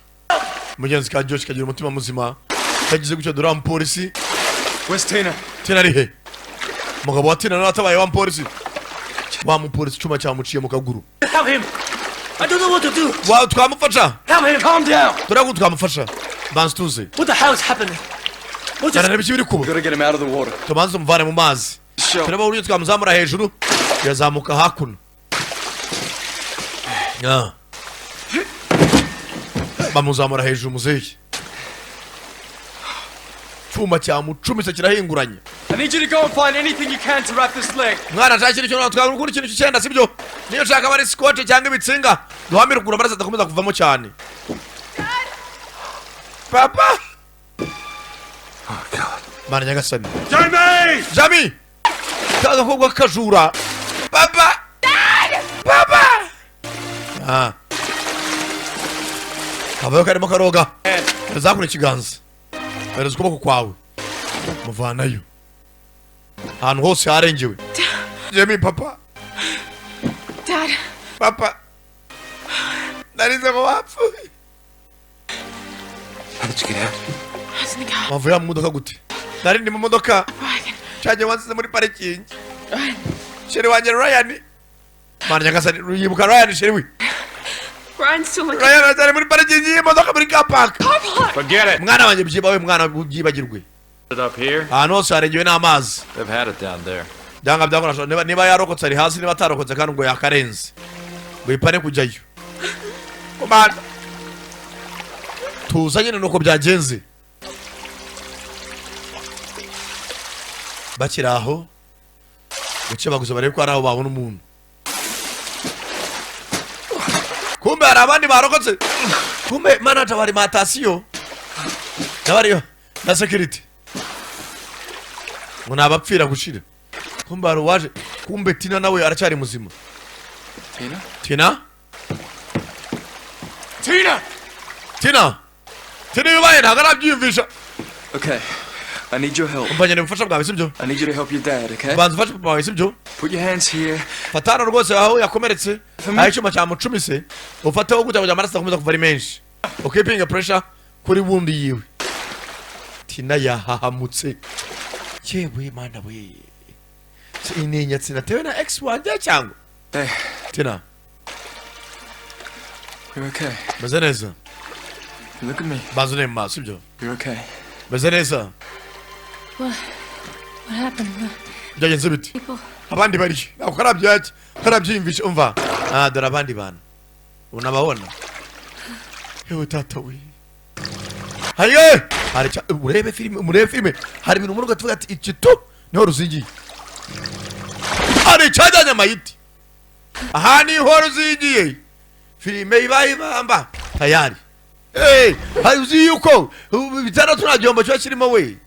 Mugenzi ka Josh kagira umutima muzima, kagize gutyo, dore umupolisi. Where's Tina? Tina ari he? Umugabo wa Tina nawe atabaye wa mupolisi, wa mupolisi icyuma cyamuciye mu kaguru. Help him! I don't know what to do. Wa twamufasha. Help him! Calm down. Turabwo twamufasha, banza tuze. What the hell is happening? What is Cyane ibiki biri kuba? Gotta get him out of the water. Tubanze umuvane mu mazi, turebe uburyo twamuzamura hejuru, yazamuka hakuno. Ah. Bamuzamura hejuru muzehe, cyuma cyamucumise kirahinguranye. I need you to go and find anything you can to wrap this leg. Mwana, nshakira ikintu twakora, ikintu cy'icyenda, sibyo? Niyo ushaka aba ari scotch cyangwa ibitsinga, duhamire ukuguru, amaraso adakomeza kuvamo cyane. Papa, mana nyagasani! Jamie! Jamie, ka gakobwa k'akajura! Papa, papa! Ah, kabayo karimo karoga. Zakura ikiganza, hereza ukuboko kwawe, muvanayo. Ahantu hose harengewe. Jamie, papa! Dad. Papa, narize ngo wapfuye. How did you get out? I was in the car. Wavuye mu modoka gute? Nari ndi mu modoka cyagiye wansize muri parikingi. Chéri wanjye Ryan, mana nyagasani, yibuka Ryan, chéri we. Ryan's still looking. Ryan aracyari muri parikingi y'imodoka, muri car park. Forget it. Mwana wanjye, byibawe mwana, byibagirwe. It up here. Ahantu hose harengewe n'amazi. They've had it down there. Byanga byakora, niba yarokotse ari hasi, niba atarokotse kandi ngo yakarenze ngo ipane kujyayo. Komanda, tuza nyine, nuko byagenze. Bakiri aho guce baguze barebe ko hari aho babona umuntu. Kumbe hari abandi barokotse. Kumbe manager wa alimentation n'abariyo na security ngo nabapfira gushira. Kumbe hari uwaje. Kumbe Tina nawe aracyari muzima. Tina? Tina! Tina! Tina, Tina, bibaye ntabwo arabyiyumvisha. Okay, I need your help. Umva, nkeneye ubufasha bwawe, sibyo? I need you to help your dad, okay? Banza ufashe papa wawe, sibyo? Put your hands here. Fata hano rwose aho yakomeretse, aho icyuma cyamucumise, ufateho gutya kugira amaraso adakomeza kuva ari menshi, ukipinga pressure kuri wundi yiwe. Tina yahahamutse. Yewe mana we, ni inyatsi natewe na ex wanjye cyangwa? Hey, Tina. You're okay. Meze neza. Look at me. Banza urebe mu maso, sibyo? You're okay. Meze neza. What? What happened? Byagenze bite? People. Abandi bari ntabwo karabyaki karabyiyumvisha. Umva, ah, dore abandi bantu unababona. Yewe tata we, haye hari murebe filime, murebe filime. Hari ibintu muri tuvuga ati iki tu niho ruzingiye. Hari icyajyanye amayiti, aha niho ruzingiye. Filime ibaye ibamba tayari. Hey, hari uzi yuko bitandatu nta gihombo kiba kirimo we.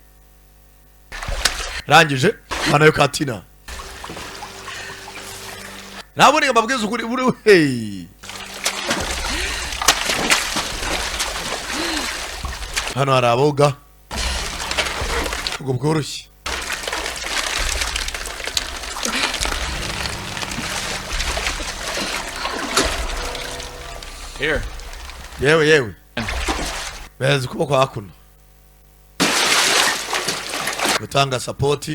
Rangije hano katina naboneka, mbabwiza ukuri buri. Hey, hano hari aboga ubwo bworoshye. Here. Yewe yewe, beza ukuboko hakuno, gutanga support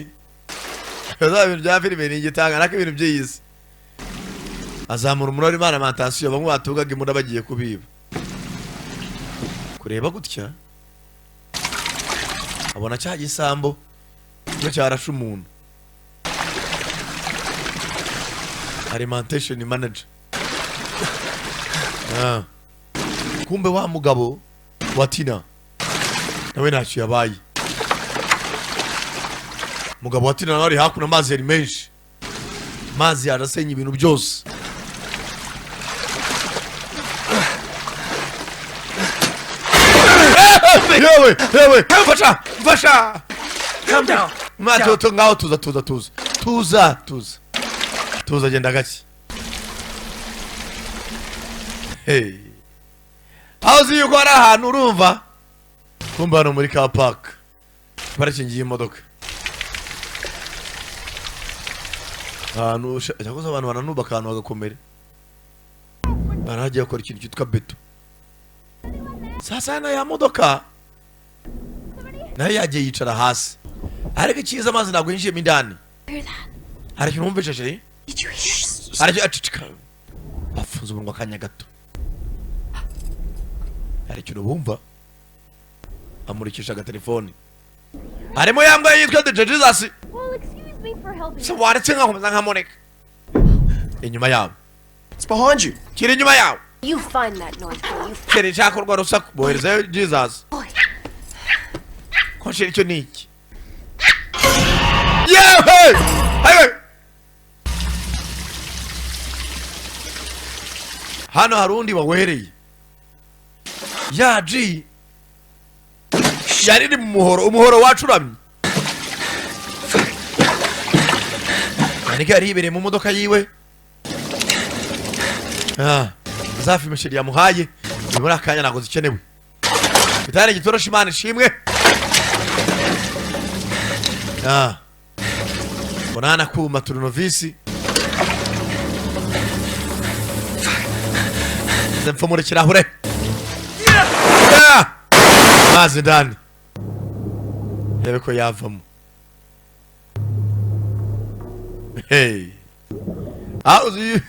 za bintu bya filime ni igitanga nako ibintu by'iyi azamura umuriro imana alimentation. Bamwe batugaga imbunda bagiye kubiba, kureba gutya abona cya gisambo cyo cyarashe umuntu. Alimentation manager. Ah. Kumbe wa mugabo wa Tina nawe ntacyo yabaye. Mugabo wa Tina nawe ari hakuno. Amazi yari menshi, amazi yarasenya ibintu byose. Yewe yewe, mfasha, mfasha! Calm down. Mwa tu ngaho, tuza, tuza, tuza, tuza, tuza, tuza, genda gake. Hey, aho uzi yuko hari ahantu urumva. Kumbe hano muri car park, parikingi y'imodoka, ahantu cyakoze abantu bananubaka ahantu hagakomera, barahagiye bakora ikintu cyitwa beto. Sasa na ya modoka nayo yagiye yicara hasi. Ariko icyiza, amazi ntabwo yinjiyemo indani. Hear that? Hari ikintu wumvise, chérie? Did you hear? Hari icyo? Aceceka, bafunze umunwa akanya gato. Hari ikintu bumva, amurikisha agatelefoni, harimo yambaye yitwa DJ Jesus. Well, excuse me for helping. Se waretse nkakomeza nkamureka inyuma yabo. It's behind you. Kiri inyuma yawe. You find that noise, boy. You Kiri nshaka urwo rusaku, boherezayo Jesus. Boy. Ko nshira icyo ni iki? Yewe, ayiwe, hano hari undi wawereye ya G yari iri mu muhoro, umuhoro wacuramye. Yannick yari yibereye mu modoka yiwe. Ah, za filime chérie yamuhaye ni muri akanya ntabwo zikenewe. Bitari igitoroshi, Imana ishimwe. Ah. Mbona kuma turunovisi mfumura ikirahure. Ah! Amazi ndani, rebe ko yavamo. Hey. Ah, uzi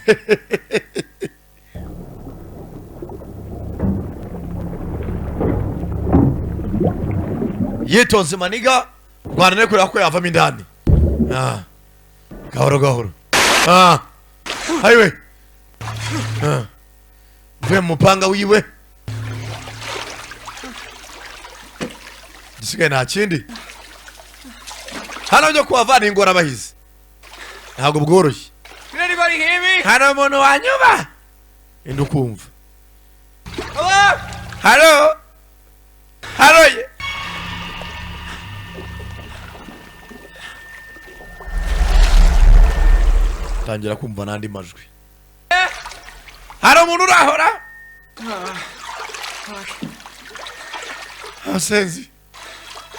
yitonze maniga rwanda no kureba ko yavamo indani. Ah. Gahoro gahoro. Ah. Ayiwe. Ah. Mvuye mu mupanga wiwe, gisigaye nta kindi hano byo kuhavana ingorabahizi ntabwo bworoshye. Can anybody hear me? Hari umuntu wanyuma indi ukumva? Hello? Halo, halo ye. Tangira kumva n'andi majwi. Hari umuntu urahora abasenzi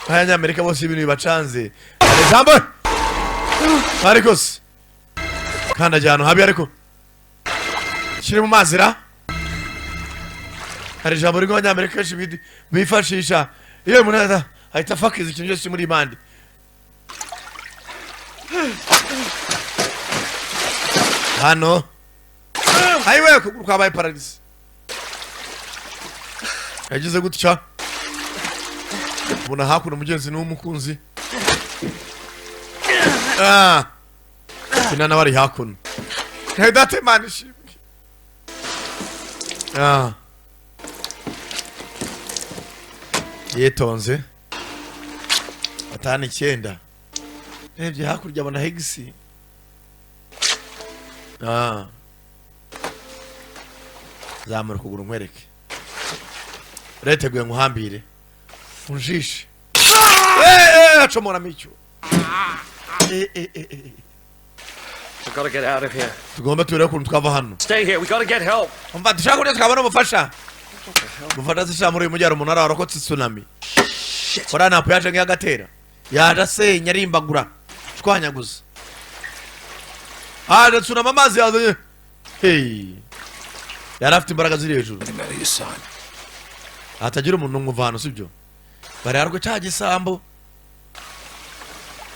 abanyamerika bose ibintu bibacanze. Hari ijambo ariko se kandagira ahantu habi, ariko kiri mu mazi ra. Hari ijambo rimwe abanyamerika kenshi bifashisha iyo umuntu ahita afakiza ikintu cyose muri impande hano. Ayiwe, ukuguru kwabaye paralysé. Yagize gutya, ubona hakuno umugenzi n'umukunzi. Ah, Tina nawe ari hakuno. Hey, data, Imana ishimwe. Ah, yitonze 5 9, rebye hakurya abona hegisi. Ah, zamura ukuguru nkwereke. Ureteguye nguhambire unjishe? Eh eh, acomoramo icyo. Eh eh eh eh. We gotta get out of here. Tugomba turebe ukuntu twava hano. Stay here. We gotta get help. Umva, dushaka kurya twabona ubufasha. Ubufasha se? Muri uyu mujyi hari umunara warokotse tsunami. Kora ntabwo yaje nk'iyagatera, yaje asenya, arimbagura, shwanyaguza. Haje tsunami, amazi yazanye. Hey, yari afite imbaraga ziri hejuru. Hatagira umuntu n'umwe uva hano, sibyo? Bararwe cya gisambo.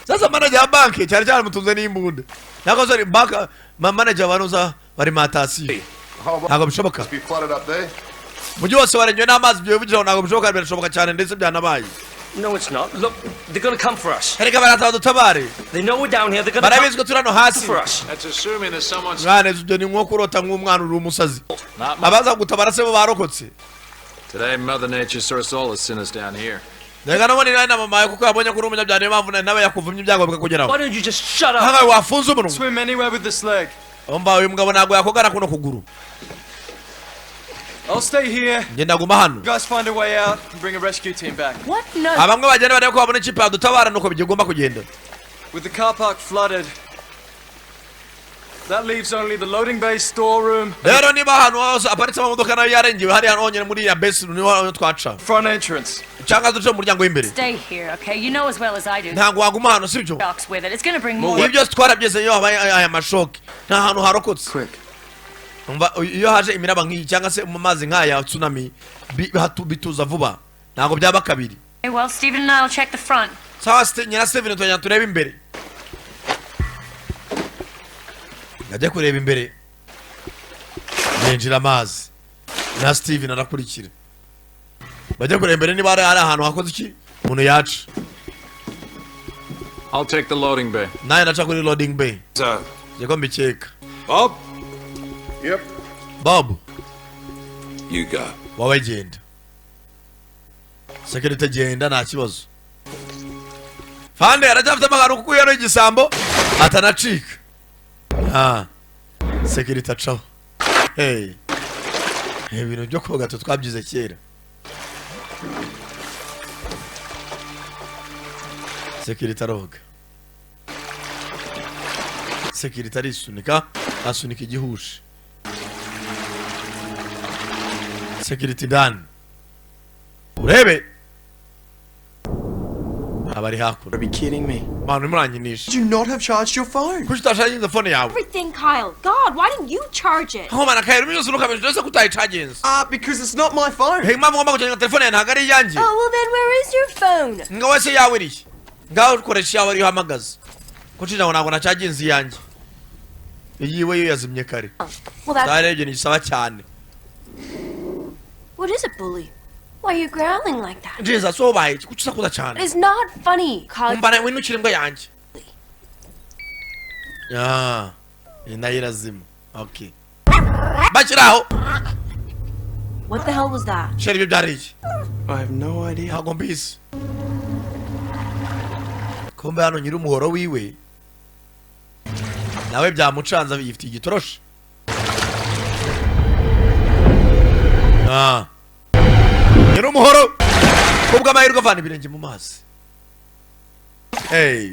Sasa manager wa banki cyari cyaramutunze n'imbunda. Ntabwo, sorry, bank manager banuza bari matasiyo. Ntabwo bishoboka. Be flooded up there. Umujyi wose warengewe n'amazi. Ibyo bivugira ngo ntabwo bishoboka, birashoboka cyane, ndetse byanabaye. No, it's not. Look, they're gonna come for us. Erega baraza badutabare. They know we're down here. They're gonna Barabizi ko turi hano hasi. for us. That's assuming that someone's Mwana, ibyo ni nko kurota nk'umwana uri umusazi. Not much. Abaza gutabara se bo barokotse? Today, Mother Nature saw us all as sinners down here. Reka nabone nawe na mama yawe, kuko yabonye ko uri umunyabyaha, niyo mpamvu nawe yakuvumye, ibyago bikakugeraho. Why don't you just shut up? Nkawe wafunze umunwa. Swim anywhere with this leg. Umva, uyu mugabo ntabwo yakogana kuno kuguru. I'll stay here. Njye ndaguma hano. You guys find a way out and bring a rescue team back. What? No. Abamwe bagenda barebe ko babona ikipe yadutabara, nuko bigomba kugenda. With the car park flooded, that leaves only the loading bay storeroom, Rero niba ahantu hose aparitse amamodoka nayo yarengewe, hariya honyine muri iriya besi niho honyine twaca. Front entrance. Cyangwa duce mu muryango w'imbere. Stay here, okay? You know as well as I do. Ntabwo waguma hano, sibyo? Shocks with it. It's gonna bring more. Ibi byose twarabyeze, iyo habaye aya mashoke nta hantu harokotse. Umva, iyo haje imiraba nk'iyi cyangwa se mu mazi nk'aya tsunami, bituza vuba, ntabwo byaba kabiri. Okay, well, Stephen and I'll check the front. Sawa, nyina Steven, tujya turebe imbere. Ajya kureba imbere, yinjira amazi na Steven arakurikira. Bajya kureba imbere niba hari ahantu hakoze iki umuntu yaca. I'll take the loading bay. Nawe naca kuri loading bay. Sir. Niko mbikeka. Bob? Yep. Bob. You go. Wowe genda. Security, genda, nta kibazo. Fande aracyafite amagana kuko yari igisambo atanacika. Ah, security acaho. Hey, ibintu byo koga twe twabyize kera. Security aroga, security arisunika, asunika igihushi. Security ndani, urebe abari hakuno. Be kidding me. Manu, muranyinisha. Did you not have charged your phone? Kuki utashaginze phone yawe? Everything, Kyle. God, why didn't you charge it? Aho mana kayira byose urukamije byose kutayicaginze. Ah, because it's not my phone. Hey, impamvu ngomba gucaginga telefone yawe ntabwo ari iyanjye. Oh, well then where is your phone? Ngo wese yawe irihe? Ngaho ukoresha iyawe ariyo uhamagaza. Kuki ntabwo nacaginze iyanjye? Iyiwe yo yazimye kare. Well, that's. Zarebye ni gisaba cyane. What is it, bully? Why are you growling like that? Jesus, so ubaye iki? Kuki usakuza cyane? It's not funny, Kyle. Umva nawe winukira imbwa yanjye. Ah, iyi nayo irazima. Okay. Bakiri aho. What the hell was that? Sheri, ibyo byari iki? I have no idea. Ntabwo mbizi. Kumbe hano nyiri umuhoro wiwe nawe byamucanze, yifitiye igitoroshi. Ah. Nyiri umuhoro kubw'amahirwe avana ibirenge mu mazi. Hey.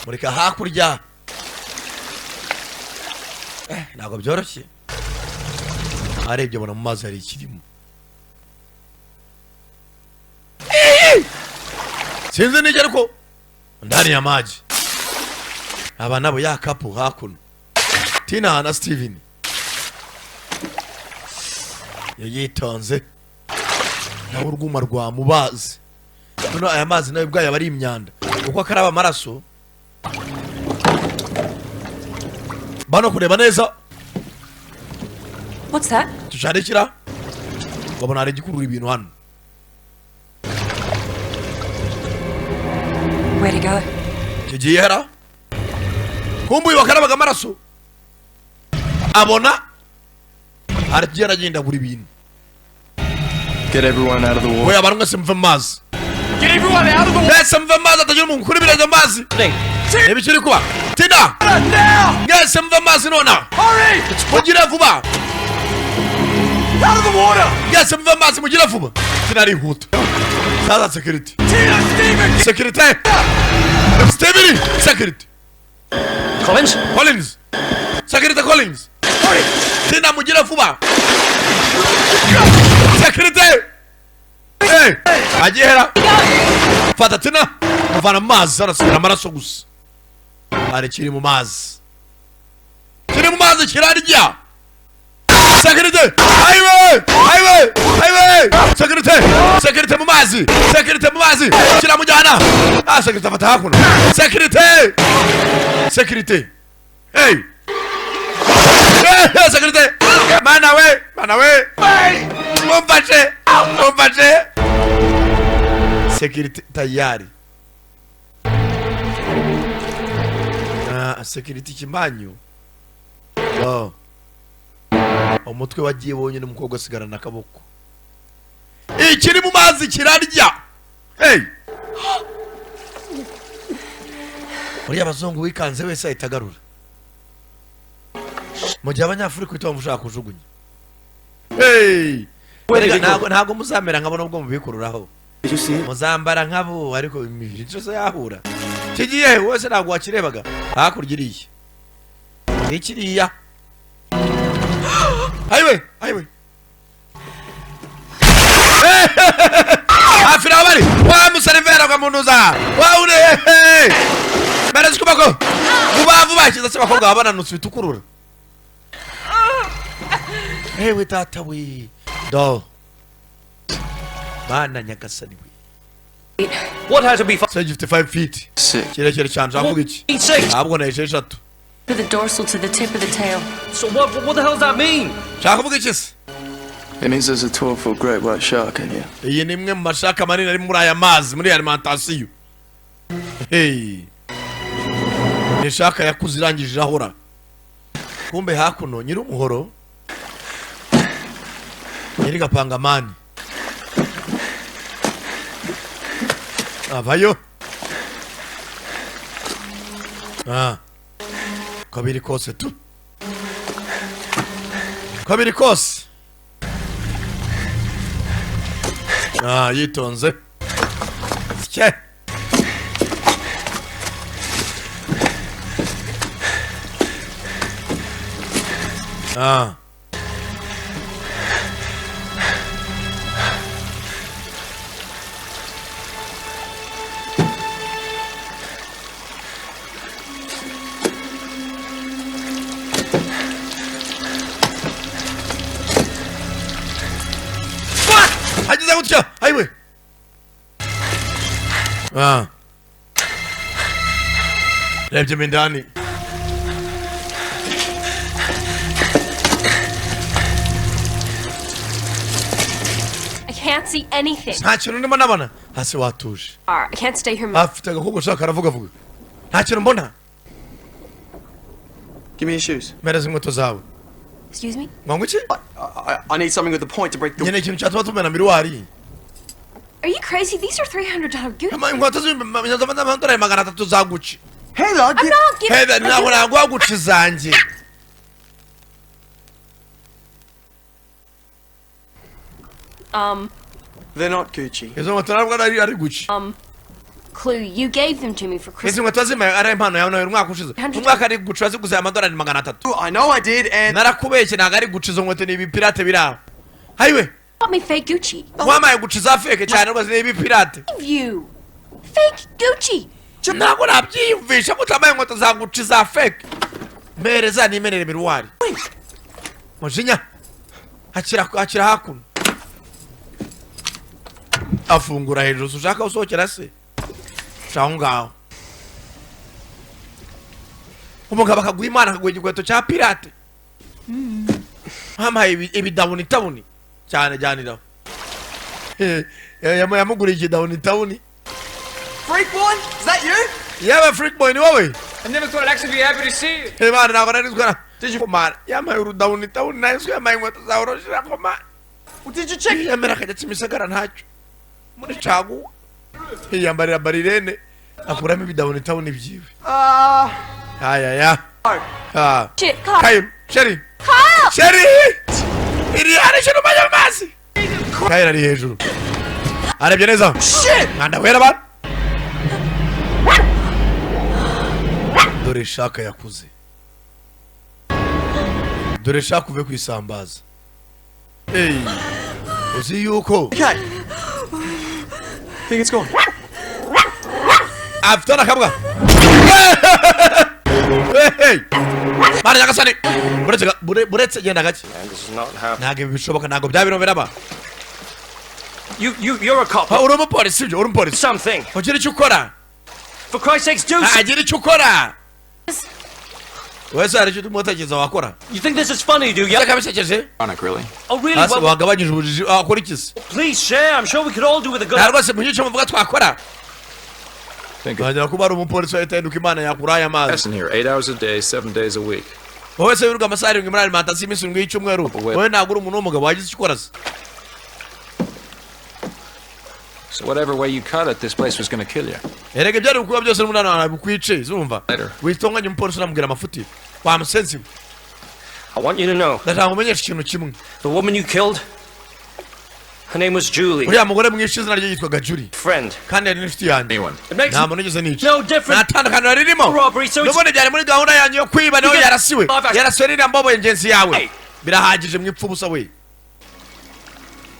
Mureka hakurya. Ntabwo byoroshye. Arebye abona mu mazi hari ikirimo. Sinzi n'icyo, ariko ndani ya maji. Aba nabo ya couple hakuno, Tina na Steven, yayitonze nawe urwuma rwamubazi. Noneho aya mazi nayo ubwayo aba ari imyanda kuko akaraba amaraso. Bano kureba neza. What's that? Tusharikira babona hari igikurura ibintu hano. Where'd it go? Kigiye hera. Kumbuye wakarabaga amaraso, abona aragenda agendagura ibintu. Get everyone out of the water. We, abantu mwese muve mu mazi. Get everyone out of the water. Mwese muve mu mazi, hatagira umuntu ukura ibirenge mu mazi. Ibikiri kuba, Tina, mwese muve mu mazi nona. Hurry! Mugire vuba. Out of the water! Mwese muve mu mazi, mugire vuba. Tina arihuta. Sasa security. Tina, Steven! Security, Steven, security. Collins? Collins, security, Collins. Tina, mugire vuba. Security. Hey, agihera fata Tina, muvana mu mazi, arasubira amaraso gusa. Hari kiri mu mazi, kiri mu mazi kirarya. Security, ayiwe, ayiwe, ayiwe! Security, security mu mazi, security mu mazi kiramujyana. Ah, security afata hakuno. Security, security, hey. Hey, security! Mana we, mana we, mumfashe, mumfashe! Security tayari. Ah, security kimanyu. Wow. Umutwe wagiye wonyine, umukobwa asigarana akaboko. Ikiri mu mazi kirarya. Hey! Uriya abazungu wikanze wese ahita agarura. Mu gihe abanyafurika uhita wumva ushaka kujugunya. Hey! Erega ntabwo muzamera nkabo nubwo mubikururaho. Muzambara nkabo, ariko imibiri yose yahura. Kigiye wese ntabwo wakirebaga. Hakurya iriya. Ni kiriya. Ayiwe, ayiwe. Hafi naho bari. Wa muserivera kwa munuza. Wa ure. Mereza ukuboko. Vuba vuba, kiza se abakobwa baba bananutse bitukurura. Ewe tata we. Do. Bana nyagasani we. What had to be Se gifite 5 feet, kirekire cyane. Ushaka kuvuga iki? 6? Ntabwo na 6. To the dorsal to the tip of the tail. So what the hell does that mean? Ushaka kuvuga iki se? It means there's a 12-foot great white shark in here. Iyi ni imwe mu mashark manini ari muri aya mazi, muri alimentation. Hey, ni shark yakuze irangije irahora. Kumbe hakuno nyiri umuhoro, nyiri gapangamani avayo. Ah, kabiri kose tu, kabiri kose. Ah, yitonze sike. Ah, ageze gutya ayiwe. Ah, rebye mo indani. I can't see anything. Nta kintu ndimo nabona hasi, watuje. I can't stay here. Afite agakobwa ushaka karavuga vuga, nta kintu mbona. Give me your shoes. Mpereza inkweto zawe. Excuse me? Ngo iki? I need something with a point to break the. Nkeneye ikintu cyatuma tumena miroir. Are you crazy? These are $300 Gucci. Inkweto z'amadolari 300 za Gucci. Heather, I'm not giving. Heather, ntabwo naguha Gucci zanjye. They're not Gucci. Izo nkweto ntabwo ari Gucci. Clue, you gave them to me for Izi Christmas. nkweto zimaye ari impano yawe nawe umwaka ushize, umwaka ari Gucci waziguze amadolari 300. I know I did, and Narakubeshye, ntabwo ari Gucci, izo nkweto ni ibipirate biri aho. Hayiwe. Bought me fake Gucci. Wamaye Gucci za fake cyane rwose, ni ibipirate. Give you fake Gucci. Ntabwo nabyiyumvisha ko utambaye inkweto za Gucci za fake. Mpereza nimenere miroir. Mujinya akira, akira hakuno, afungura hejuru. Si ushaka usohokera se? Ca aho ngaho umugabo akaguha imana, akaguha igikweto cya pirate. Hampaye ibidawuni tawuni cyane jyaniraho. Yamuguriye ikidawuni tawuni. Freak boy, is that you? Yewe freak boy, ni wowe? I never thought I'd actually be happy to see you. Imana, ntabwo nari nzi ko mana yampaye urudawuni tawuni, nayo nzi ko yamaye inkweto za oroshira ko mana. Well, did you check? Yiyamera akajya Kimisagara ntacyo muri caguwa, yiyambarira barirene, akuramo ibidawuni tawuni byiwe. Ayaya. Ah. Shit, Kyle. Kyle, chéri. Kyle! Chéri, iri hari ikintu umanye mu mazi. Kyle ari hejuru, arebye neza. Mwanda wera bana, dore shark yakuze, dore shark uve ku isambaza. Hey, uzi yuko Okay. Think it's gone. Afite n'akabwa. Hey! Mana nyagasani, buretse buretse, genda gake. Man, this is not happening. Ntabwo ibi bishoboka, ntabwo byaba bino biraba. You're a cop. Ah, uri umupolisi, sibyo? Uri umupolisi. Something. Ugira icyo ukora. For Christ's sakes, do Ah, something. gira icyo ukora wese. Hari icyo umutekereza wakora? You think this is funny, do you? Reka bisekeje. Ironic, really. Oh, really? Hasi Well, wagabanyije ubujiji wakora iki se? please share. I'm sure we could all do with a good. Nta rwose mugire icyo muvuga twakora. Think Wagira kuba ari umupolisi wahita ahinduka imana yakura aya mazi. Listen here, 8 hours a day, 7 days a week. Wowe se wirirwa amasaha 7 muri alimentation iminsi 7 y'icyumweru, wowe ntabwo uri umuntu w'umugabo wagize icyo ukora se? So whatever way you cut it, this place was going to kill you. Erega ibyari kuba byose n'umunani wawe bukwice zumva. Later. Witonganya umupolisi, unamubwira amafuti wa musenzi we. I want you to know Ndashaka ngumenyeshe ikintu kimwe. The woman you killed, her name was Julie. Uriya mugore mwishe, izina rye yitwaga Julie. Friend. Kandi yari n'inshuti yanjye. Anyone. It makes Nta muntu ugeze nica. no difference. Nta tandukaniro ririmo. Robbery, so it's N'ubundi byari muri gahunda yanjye yo kwiba, niho yarasiwe, yarasiwe n'iriya mbobo ngenzi yawe. Hey. Birahagije mwipfa ubusa we.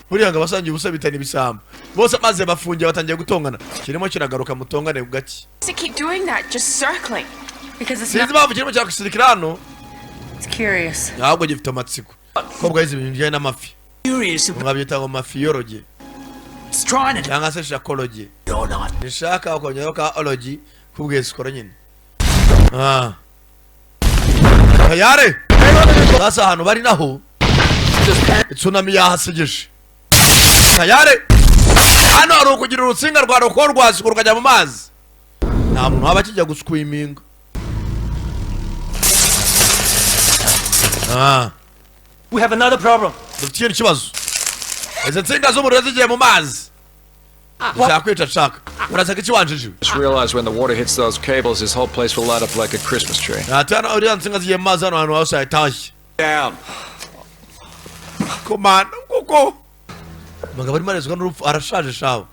Buriya ngo abasangiye ubusa bitana ibisambo bose, maze bafungiye batangiye gutongana, kirimo kiragaruka, mutongane gake. To keep doing that, just circling. Because it's Sinzi not. impamvu kirimo kiragushirikira hano. It's curious. Ahubwo gifite amatsiko, kobwa yize ibintu bijyanye n'amafi. Curious Mwabyita ngo mafiyoroge. It's trying to. Cyangwa se sharkology. Or not. Ni shark ukongeraho ka ology k'ubwesikoro nyine. Ah. Tayari sasa ahantu bari naho tsunami yahasegeje. Tayari hano hari ukugira urutsinga rwa roko rwasuka rukajya mu mazi, nta muntu waba akijya guswiminga. Ah. We have another problem. Dufite ikindi kibazo, izi nsinga z'umuriro zigiye mu mazi zishaka kwica. Shaka uraseka iki wanjijiwe? Just realize when the water hits those cables, this whole place will light up like a Christmas tree. Ati hano uriya nsinga zigiye mu mazi, hano hantu hose hahita. Down. Komanda kuko umugabo arimo arezwa n'urupfu, arashaje shawe.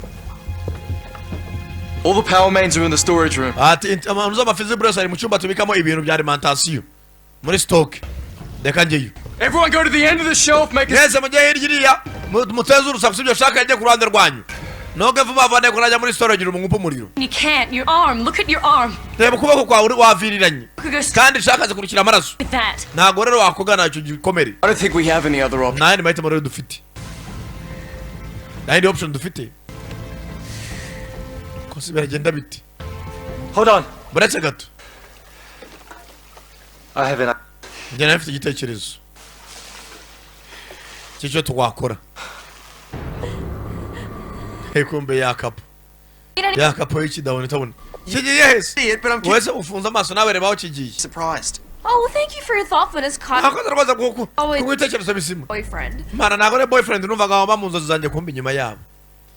All the power mains are in the storage room. Ati abantu z'amafizi yose ari mu cyumba tubikamo ibintu bya alimentation muri stock, reka njyeyo. Everyone go to the end of the shelf, make a Mwese mujye hirya iriya, muteze urusaku, sibyo? Shaka ajye ku ruhande rwanyu, noge vuba vuba, nteko najya muri storage umwumva umuriro. You can't. Your arm. Look at your arm. Reba ukuboko kwawe, waviriranye. Could go kandi shaka zikurikira amaraso. with that. Ntabwo rero wakogana icyo gikomere. I don't think we have any other option. Nta yandi mahitamo rero dufite, nta yindi option dufite. Kose biragenda bite? Hold on. Buretse gato. I have an. Njye nawe mfite igitekerezo cy'icyo twakora. Kumbe yakapo yakapo y'ikidabona itabona kigiye hese. Wese ufunze amaso nawe, reba aho kigiye. Surprised. Oh, well, thank you for your thoughtfulness, Kyle. Nakoze rwose Always kubitekerezo bizima. boyfriend. Mana, ntabwo ari boyfriend numvaga waba mu nzozi zanjye, kumva inyuma yabo.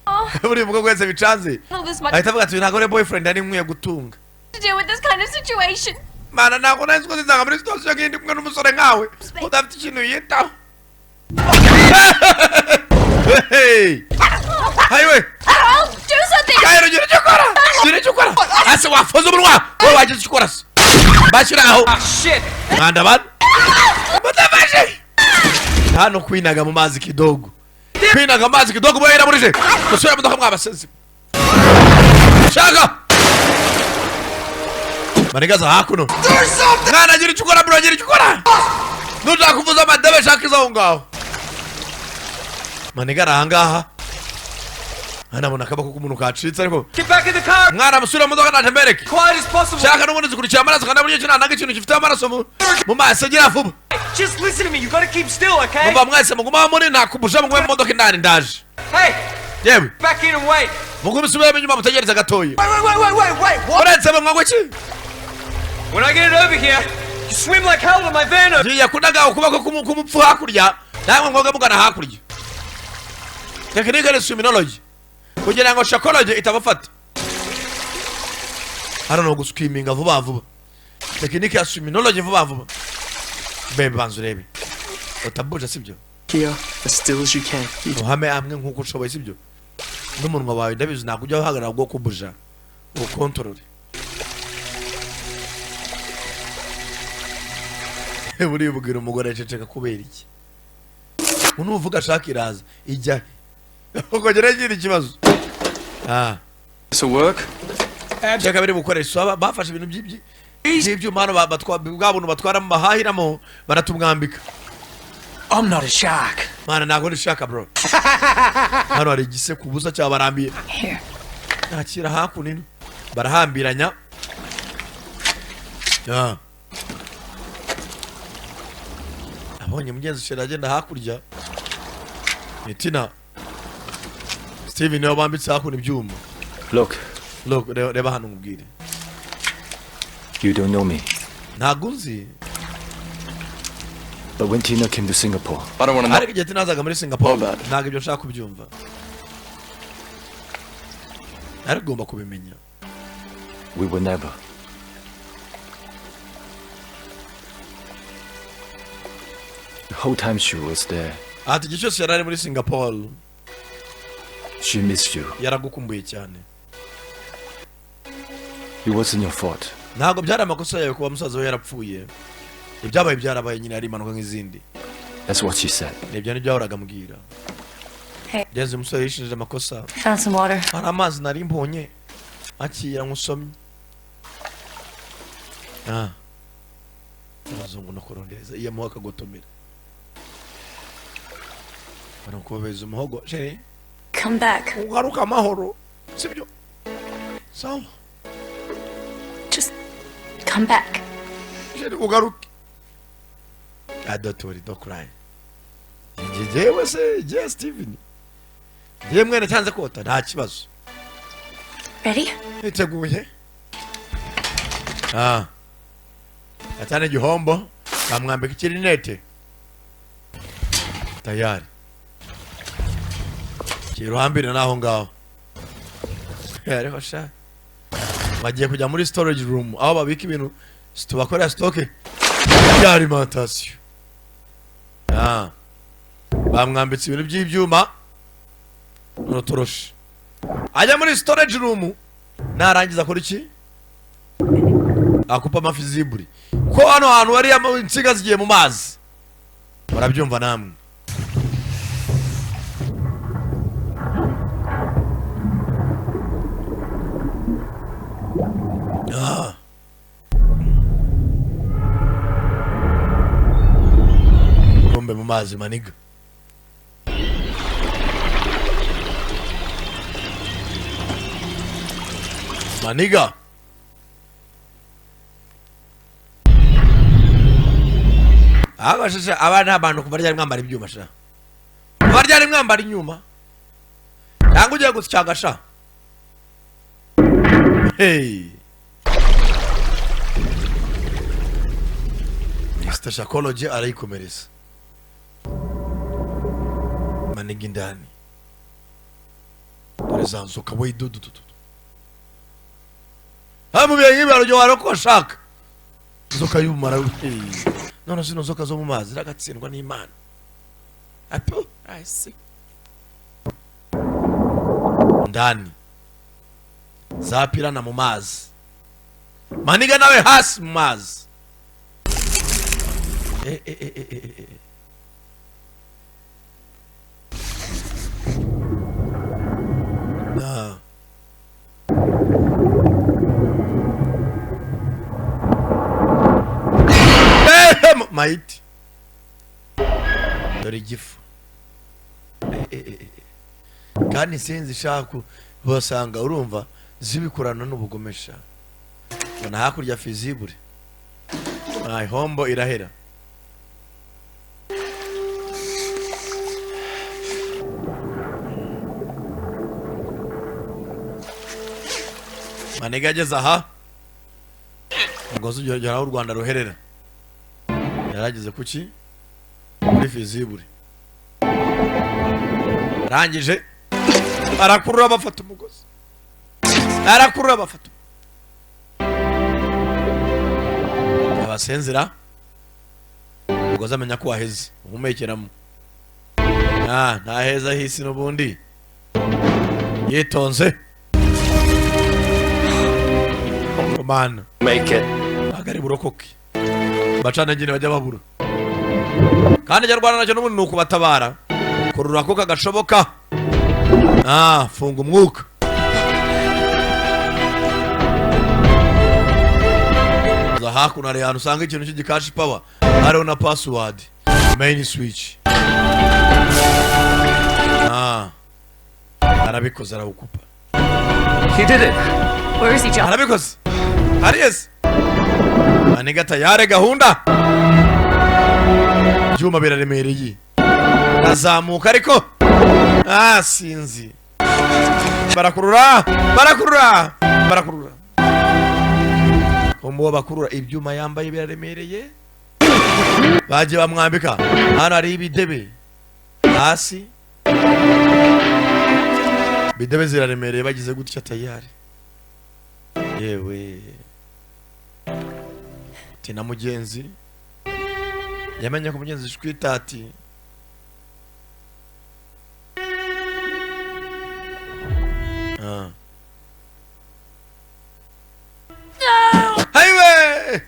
Oh, Buri mukobwa wese bicanze all this much ahita avuga ati ntabwo ari boyfriend nari nkwiye gutunga. to do with this kind of situation. Mana, ntabwo nari nzi ko zizanga muri situation nk'iyi ndi kumwe n'umusore nkawe udafite ikintu yitaho. Hey! Hayiwe! I'll do something. Gairo, gira icyo ukora, gira icyo ukora. Ase wafunze umunwa wowe, wagize icyo ukora se? Bashyira aho. Shit! Mwanda bana mudafashe hano kwinaga mu mazi kidogo, kwinaga mu mazi kidogo bohera burije musubire mu modoka mwabasezi. Shaka manigaza hakuno. Mwana, gira icyo ukora bro, gira icyo ukora. Nushaka kuvuza amadebe, shaka izo aho ngaho. Manigara ahangaha anabona akaboko k'umuntu kacitse ariko. Get back in the car! Mwana, musubire mu modoka, naje mbereke. Quiet as possible! Shaka n'ubundi zikurikira amaraso, kandi buryo nanga ikintu gifite amaraso mu maso. Gira vuba. Just listen to me. You gotta keep still, okay? Muva mwese muguma muri, ntakubusha, mugume mu modoka indani, ndaje. Hey! Yewe. Back in and wait! Mugume, usubiremo inyuma, mutegereze gatoya. Wait, wait, wait, wait, wait, wait! What? Uretse mu iki? When I get it over here, you swim like hell to my van. Ngiye kunaga ukuboko k'umupfu hakurya, namwe mwoga mugana hakurya. Tekinike ni swimmingology kugira ngo sharkology itabafata. Hano ni uguswiminga vuba vuba, tekinike ya swimmingology, vuba vuba. Bebe, banza urebe utabuje, sibyo? Here, as still as you can. You Uhame amwe nk'uko ushoboye, sibyo? N'umunwa wawe ndabizi ntabwo ujya uhagarara bwo kubuja, ukontorore. Buribwira umugore aceceka kubera iki? Nuvuga ashaka iraza ijya ukongera igira ikibazo. Ah. This will work. Shaka biri bukoresha bafashe ibintu by'ibyuma hano, bwa buntu batwaramo bahahiramo, baratumwambika. I'm not a shark. Mana, ntabwo ndi shark bro. Hano hari igisekubuza cyabarambiye. Here. Nakira hakuno ino barahambiranya. Ya. Abonye mugenzi shera agenda hakurya ni Tina Steven niwe bambitse hakuno ibyuma. Look, Look, reba hano nkubwire. you don't know me, Ntabwo unzi. but when Tina came to Singapore, I don't want to know. Ariko igihe Tina yazaga muri Singapore, ntabwo ibyo nshaka kubyumva, ariko ugomba kubimenya. we were never. The whole time she was there, Ati igihe cyose yari ari muri Singapore, she missed you. yaragukumbuye cyane. It wasn't your fault. Ntabwo byari amakosa yawe kuba musaza we yarapfuye. Ibyabaye byarabaye nyine, ari impanuka nk'izindi. That's what she said. Nibyo nibyo yahoraga ambwira. Hey. Genze umusore yishinje amakosa. Found some water. Hari amazi nari mbonye, akira nkusomye. Ah, abazungu no kurondereza iyo amuha akagotomera, barakubabeza umuhogo chérie. Come back. Ugaruka amahoro, sibyo? Sawa. Just come back. Chérie, ugaruke. Ah, don't worry, don't cry. Njyewe se, njyewe Steven, njyewe mwene cyanze kota, nta kibazo. Ready? Niteguye. Ah, atana igihombo bamwambika ikirinete, tayari kiruhambira n'aho ngaho. Ariko sha, bagiye kujya muri storage room aho babika ibintu, tubakorera stock ya alimentation. Ah, bamwambitse ibintu by'ibyuma n'utoroshi, ajya muri storage room. Narangiza akora iki? Akupa amafiziburi, ko hano hantu hari insinga zigiye mu mazi, murabyumva namwe. Ah. Kumbe mu mazi maniga. Maniga. Abashasha aba ni abantu kuva ryari mwambara ibyuma sha? Kuva ryari mwambara inyuma? Cyangwa ugiye gusyaga sha? Hey. Mr. Shakology arayikomereza. Maniga indani. Dore za nzoka we, du du du du. Ha, mu bihe nk'ibi harugero warokoshaka. Inzoka y'ubumara. Hey. None zino nzoka zo mu mazi ziragatsindwa n'Imana. Apo, I see. Ndani. Zapirana mu mazi. Maniga nawe hasi mu mazi. Eh, eh, eh, eh, eh, eh. Ah. Eh, maiti. Dore igifu. Eh, eh, eh, eh. Kandi sinzi shaku basanga urumva zibikorana n'ubugome sha. Bona hakurya fizibure. Ay, hombo irahera. Maniga ageze aha, umugozi ugera aho u Rwanda ruherera. Yarageze kuki? Muri fizibure. Arangije arakurura bafata umugozi. Arakurura bafata. Abasenzera umugozi amenya ko waheze, uhumekeramo. Ah, nta heza hisi n'ubundi. Yitonze. Mana. Make it. Agari burokoke. Bacana nyine bajya babura. Kandi Nyarwanda nacyo n'ubundi nuko batabara. Kurura ko kagashoboka. Ah, funga umwuka. Za hakuno hari ahantu usanga ikintu cy'igikashi power. Hariho na password. Main switch. Ah. Arabikoze, arawukupa. He did it. Where is he, John? Arabikoze. Aries. Maniga tayari gahunda. Ibyuma biraremereye. Azamuka ariko. Ah, sinzi. Barakurura, barakurura, barakurura. Umuwo bakurura ibyuma yambaye biraremereye. Baje bamwambika. Hano hari ibidebe. Hasi. Bidebe ziraremereye bagize gutya tayari. Yewe. Tina mugenzi. Yamenye ko mugenzi shwitati. Ah. Highway!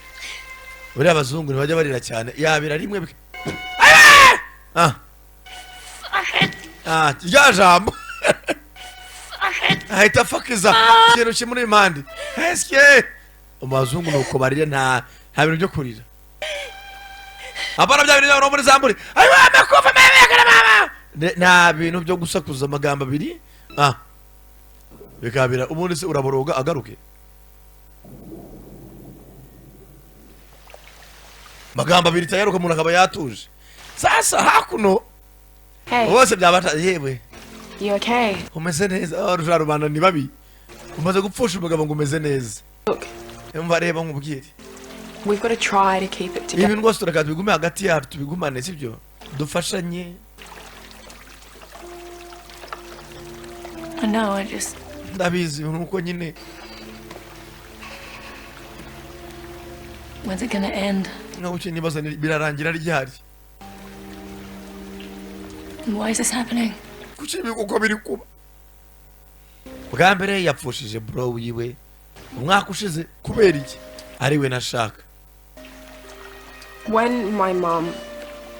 Buriya abazungu ntibajya barira cyane. Yabira rimwe. Highway! Ah. Ah, rya jambo. Ahita afakiza ikintu kimuri impande. Eske umazungu nuko barira, nta bintu byo kurira. Abana bya bintu byo muri zamburi. Ayiwa makufa mama mama. Nta bintu byo gusakuza amagambo abiri. Ah, bikabira ubundi se uraboroga agaruke. Magambo abiri tayaruka, umuntu akaba yatuje. Sasa hakuno Hey. bose byabata yewe. You okay? Umeze neza? Oh, rujya rubanda ni babi. Umaze gupfusha umugabo ngo umeze neza? Look. Umva, reba nkubwire. We've got to try to keep it together. Ibintu rwose tureka tubigume hagati yacu, tubigumane, sibyo? Dufashanye. I know, I just. Ndabizi, nuko nyine. When's it gonna end? Nkaho nibaza birarangira ryari? And why is this happening? Kuki ibi uko biri kuba? Bwa mbere yapfushije bro wiwe umwaka ushize, kubera iki ari we nashaka? When my mom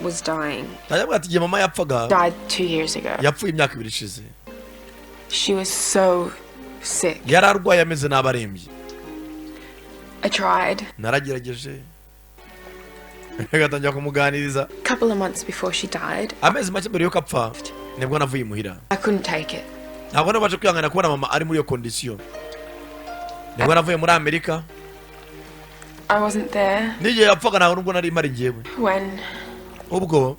was dying, Ndavuga ati igihe mama yapfaga, died 2 years ago, yapfuye imyaka 2 ishize, she was so sick. yari arwaye, ameze nabi, arembye. I tried. Naragerageje, agatangira kumuganiriza. A couple of months before she died, Amezi make mbere yuko apfa nibwo navuye imuhira. I couldn't take it. Ntabwo nabasha kwihangana kubona mama ari muri iyo condition, nibwo navuye muri Amerika. I wasn't there N'igihe yapfaga ntabwo nubwo nari mpari njyewe. when Ubwo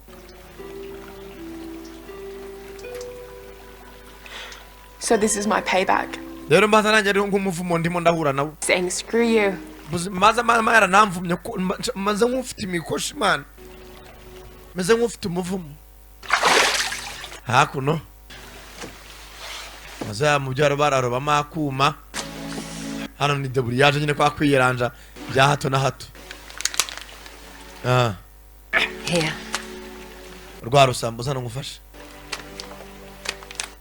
So this is my payback. Rero mbaza nanjye ari nk'umuvumo ndimo ndahura nawo. Saying screw you. Maze mama yaranamvumye ko maze nk'ufite imikoshi man, meze nk'ufite umuvumo. Hakuno maze mu byaro bararobamo akuma. Hano ni débrouillage nyine, kwa kwiyeranja bya hato na hato. Ah. Here. Rwa rusambo zano ngufashe.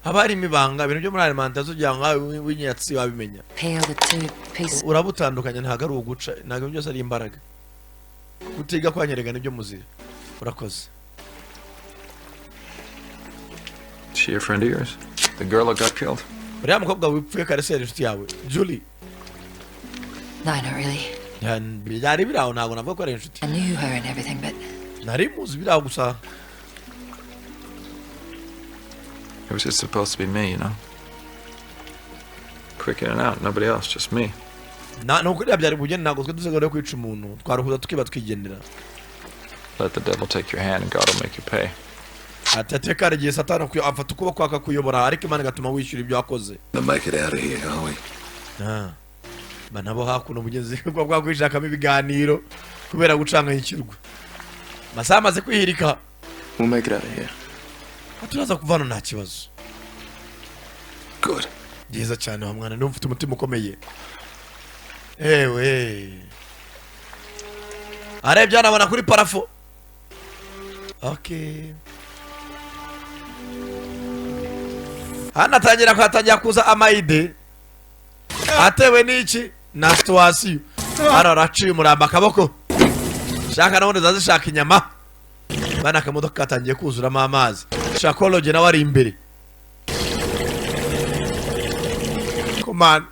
Haba harimo ibanga, ibintu byo muri alimentation ugira ngo nkawe w'inyatsi wabimenya. Peel the two pieces. Urabutandukanya, ntabwo ari uguca, ntabwo byose ari imbaraga. Kutiga kwanyerega nibyo muzira. Urakoze. Is she a friend of yours? The girl that got killed? Uriya mukobwa wipfuye kare se yari inshuti yawe, Julie? No, not really. Byari biri aho, ntabwo navuga ko ari inshuti. I knew her and everything, but Nari muzi biri aho gusa. It was just supposed to be me. Quick in and out, nobody else, just me. Na ni ukuri byari bugende, ntabwo twe dusigaye yo kwica umuntu, twaruhuza tukiba twigendera. Let the devil take your hand and God will make you pay. Ati ateka hari igihe Satani afata ukuboko akakuyobora, ariko Imana igatuma wishyura ibyo wakoze. To make it out of here, are we? Ah. Ba nabo hakuno mugenzi bwa bwakwishakamo ibiganiro kubera gucanganyikirwa, amasaha amaze kwihirika. We'll make it out of here. Turaza kuva hano, nta kibazo. Good. Byiza cyane wa mwana, niba ufite umutima ukomeye. Ewe, arebye anabona kuri plafond. Okay, hano atangira kuhatangira kuza ama idées atewe n'iki na situation. Hano araciye umuramba akaboko, shaka n'ubundi zazishaka inyama. Bana, akamodoka katangiye kuzuramo amazi. Shakologe nawe ari imbere komana.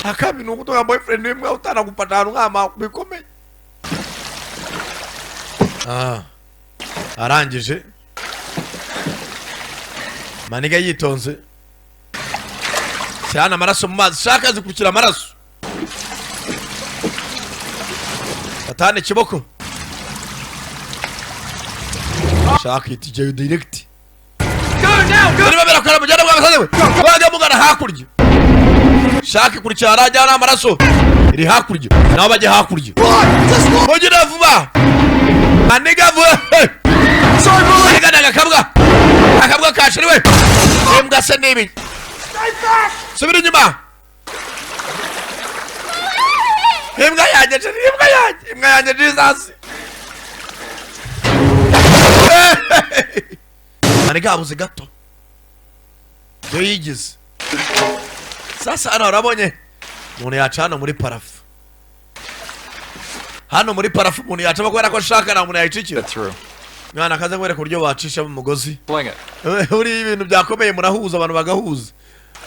Akabi ni ukutunga boyfriend w'imbwa utanagufata ahantu nk'ama bikomeye. Ah, arangije maniga yitonze cyane, amaraso mu mazi, shaka zikurikira amaraso. Satani kiboko, shaka itijyayo direct. Barimo barakora mujyana bw'abasazi we, bajya mugana hakurya. Shaka ikurikira harajyana amaraso, iri hakurya, nabo bajya hakurya. Mugire vuba maniga, vuba maniga. Ni agakabwa, akabwa kashiriwe imbwa se n'ibi. Subira inyuma, imbwa yanjye, imbwa yanjye, imbwa yanjye, Jesus! Maniga habuze gato yo yigize. Sasa hano urabonye umuntu yaca hano muri plafond, hano muri plafond umuntu yacamo kubera ko ashaka, nta muntu yayicikira. Mwana, akaze nkwereka uburyo bacishamo umugozi. Fling it. Uriya ibintu byakomeye, murahuza, abantu bagahuza.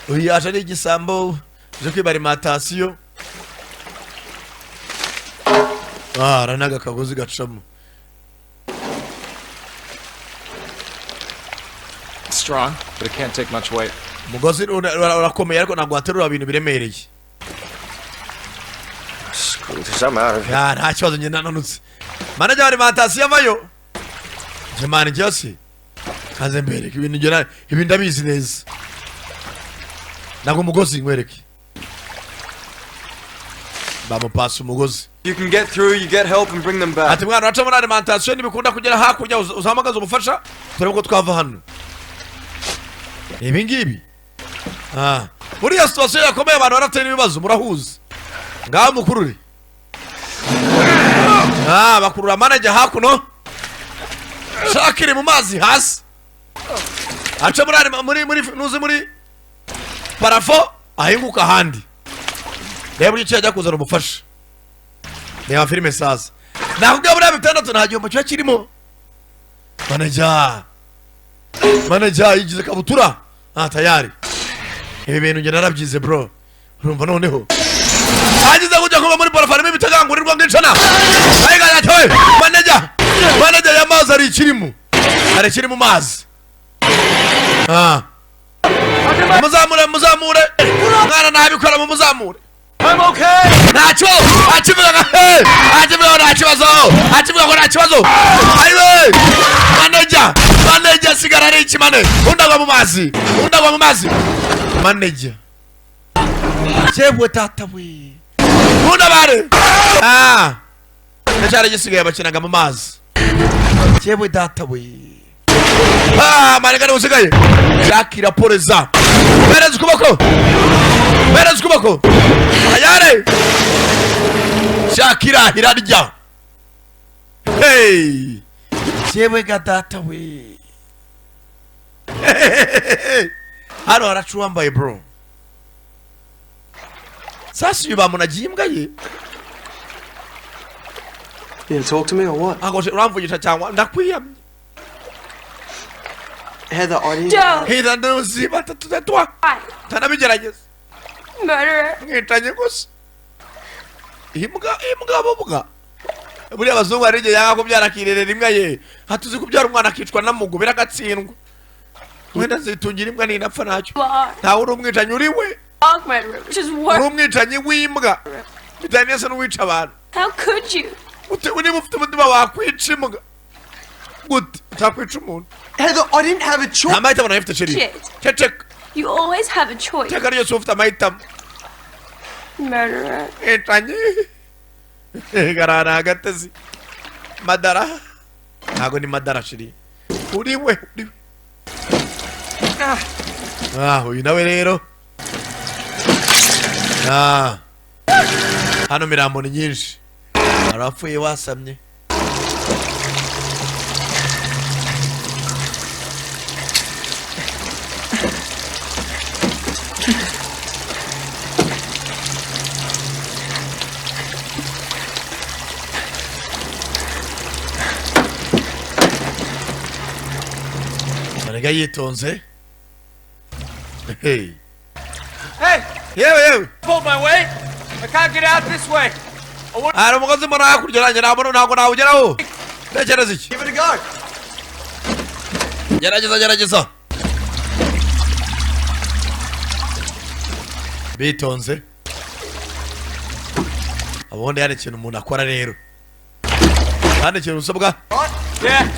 Uyu yaje ari igisambo uje kwiba alimentation. Ah, aranaga akagozi gacamo. It's Strong, but it can't take much weight. Umugozi urakomeye, ariko ntabwo waterura ibintu biremereye. Screw this, I'm out of here. Ya, nta kibazo, njye nananutse. Manager wa alimentation avayo. Njye man, njye se kaze mbereke ibintu, njye ibi ndabizi neza. Ntabwo umugozi nkwereke, bamupasa umugozi. You can get through, you get help and bring them back. Ati mwana, uraca muri alimentation, ntibikunda kugera hakurya, uzahamagaze ubufasha, turebe ko twava hano. Ibi ngibi, ah, muri iyo situation yakomeye, abantu baratera ibibazo, murahuza. Ngaho mukurure. Ah, bakurura manager hakuno, shakiri mu mazi hasi, aca muri muri nuzi muri plafond, ahinguka ahandi. Reba uburyo ki yajya kuzana ubufasha. Reba filime sasa. Nakubwiye, buriya bitandatu nta gihombo kiba kirimo. Manager yigize kabutura. Ah, tayari ibi bintu njye narabyize bro. Urumva noneho agize kujya kuba muri plafond, harimo ibitagangurirwa ngicana ayigana ati we manager, manager y'amazi ari ikirimo, hari ikiri mu mazi. Ah, muzamure, muzamure mwana, ntabikora, mumuzamure. I'm okay! Ntacyo akivuga ngo hey, akivuga ngo nta kibazo, akivuga ngo nta kibazo. Ayiwe, manager, manager sigara ari ikimane. Undi agwa mu mazi, undi agwa mu mazi. Manager, yewe tata we, mundabare. Ah, ndacyari gisigaye, bakinaga mu mazi. Yewe data we. Ah, manigani usigaye. Jack iraporeza, bereza ukuboko, bereza ukuboko ayare. Shakira irarya. Hey, yewe ga data we. Hano haraca uwambaye bro. Sasa uyu bamunagiye imbwa ye. You gonna talk to me or what? Ntabwo uramvugisha cyangwa ndakwiyamye? Heather, I didn't. Joe! Heather, nduzi batatu tatwa tanabigerageza. Murderer! Mwitanye gusa imbwa, imbwa bubwa. Buriya abazungu hari igihe yanga kubyara akirerera imbwa ye. Hatuzi kubyara umwana akicwa n'amugu biragatsindwa. Wenda zitungira imbwa, ninapfa ntacyo. You are. Ntawe uri umwicanyi, uri we. Dog murderer, which is Uri worse. umwicanyi w'imbwa, bitaniye se n'uwica abantu. How could you? Ute niba ufite umutima wakwica imbwa gute, utakwica umuntu? Heather, I didn't have a choice. Nta mahitamo nari mfite, chérie. Shit. Ceceka. You always have a choice. Iteka ryose uba ufite amahitamo. Murderer. Mwicanyi garara agatezi madara. Ntabwo ni madara, chérie, uri we, uri we. Ah, uyu nawe rero. Ah, hano mirambo ni nyinshi, hari abapfuye wasamye. Barega yitonze. Hey. Hey! Yewe, yewe. Pulled my weight! I can't get out this way! I want. Hari umugozi mbona hakurya nanjye ntabwo nawugeraho. Tekereza iki? Give it a go. Gerageza, gerageza bitonze. Ubundi hari ikintu umuntu akora rero, kandi ikintu usabwa. Yeah.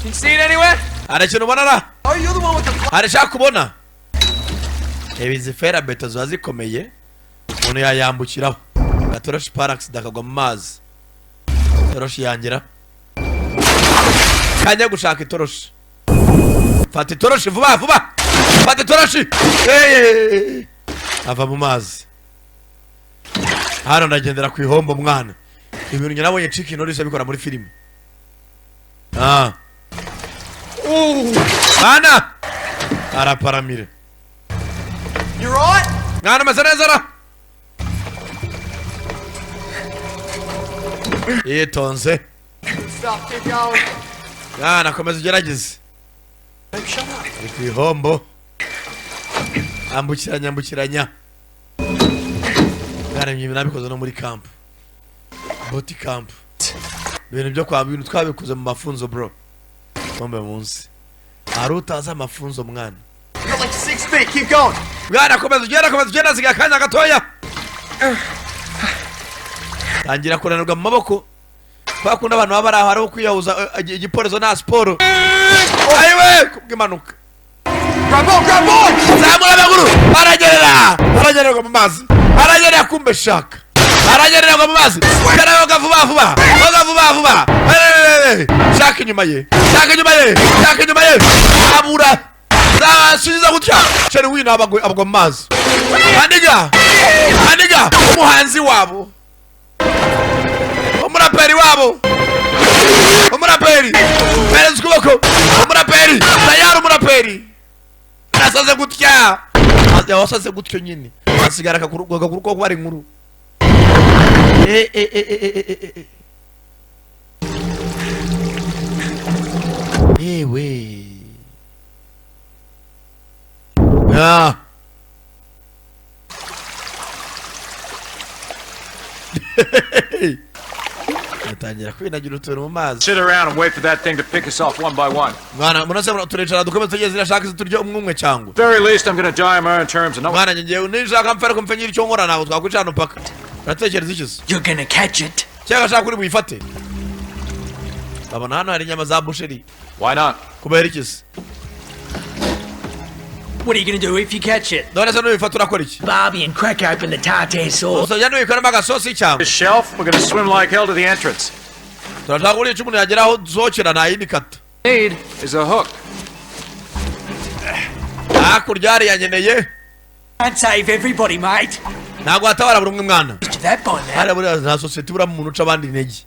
Can you see it anywhere? Hari ikintu ubona ra? Oh, you're the one with the. Hari ishaka kubona? Reba izi ferabeto ziba zikomeye, umuntu yayambukiraho. Gatoroshi parakisida akagwa mu mazi. Itoroshi yangira kajya gushaka itoroshi. Fata itoroshi vuba vuba, fata itoroshi. Hey! Ava mu mazi. Hano ndagendera ku ihombo mwana. Ibintu njye nabonye Chuck Norris abikora muri filime. Ah, mwana araparamira. You right? Mwana, ameze neza ra? Yitonze. Good stuff. Keep going. Mwana, komeza ugerageze. Babe, shut up. Ari ku ihombo, ambukiranya, ambukiranya. Mwana, ibyo nabikoze no muri camp, boot camp. Ibintu byo kwa, ibintu twabikoze mu mafunzo bro. Bombe munsi. Hari utazi amafunzo, mwana? You got like 6 feet. Keep going. Mwana, komeza ugenda, komeza ugenda, asigaye akanya gatoya. Tangira kunanirwa mu maboko kwa kundi abantu baba bari aho hariho kwiyahuza igiporezo nta siporo. Ayiwe, kubw'impanuka. Zamura amaguru, aragerera, aragererwa mu mazi, aragerera. Kumbe shaka aragererwa mu mazi, karayoga vuba vuba, oga vuba vuba. Shaka inyuma ye, shaka inyuma ye, shaka inyuma ye, abura zasubiza gutya. Sheri wino abagwa mu mazi. Aniga, aniga, umuhanzi wabo, umuraperi wabo, umuraperi, pereza ukuboko, umuraperi tayari, umuraperi nasaze gutya, wasaze gutyo nyine, hasigara akaguru ko kuba ari inkuru. Eh, eh, eh, eh, eh, eh, eh. Ewe, ah. Atangira kwinagira utuntu mu mazi. Sit around and wait for that thing to pick us off one by one. Mwana, munase turicara dukomeze tugeze zirashaka turya umwe umwe cyangwa? Very least, I'm gonna die on my own terms and not. Mwana, ngewe nishaka mfe, ariko mfe nyiri icyo nkora. Ntabwo twakwicara hano paka. Uratekereza iki se? You're gonna catch it. Cyangwa ashaka kuri buyifate? Babona hano hari inyama za boucherie. Why not? Kubera iki se? What are you gonna do if you catch it? None se nubifata urakora iki? Barbie and crack open the tartare sauce. Uzajya nubikoramo agasosi cyangwa? This shelf, we're gonna swim like hell to the entrance. Turashaka buriya icyo umuntu yageraho dusohokera, nta yindi kata. Need is a hook. Hakurya hariya nkeneye. Can't save everybody, mate. Ntabwo watabara buri umwe, mwana. To that by now. Hariya buriya nta sosiyete iburamo umuntu uca abandi intege.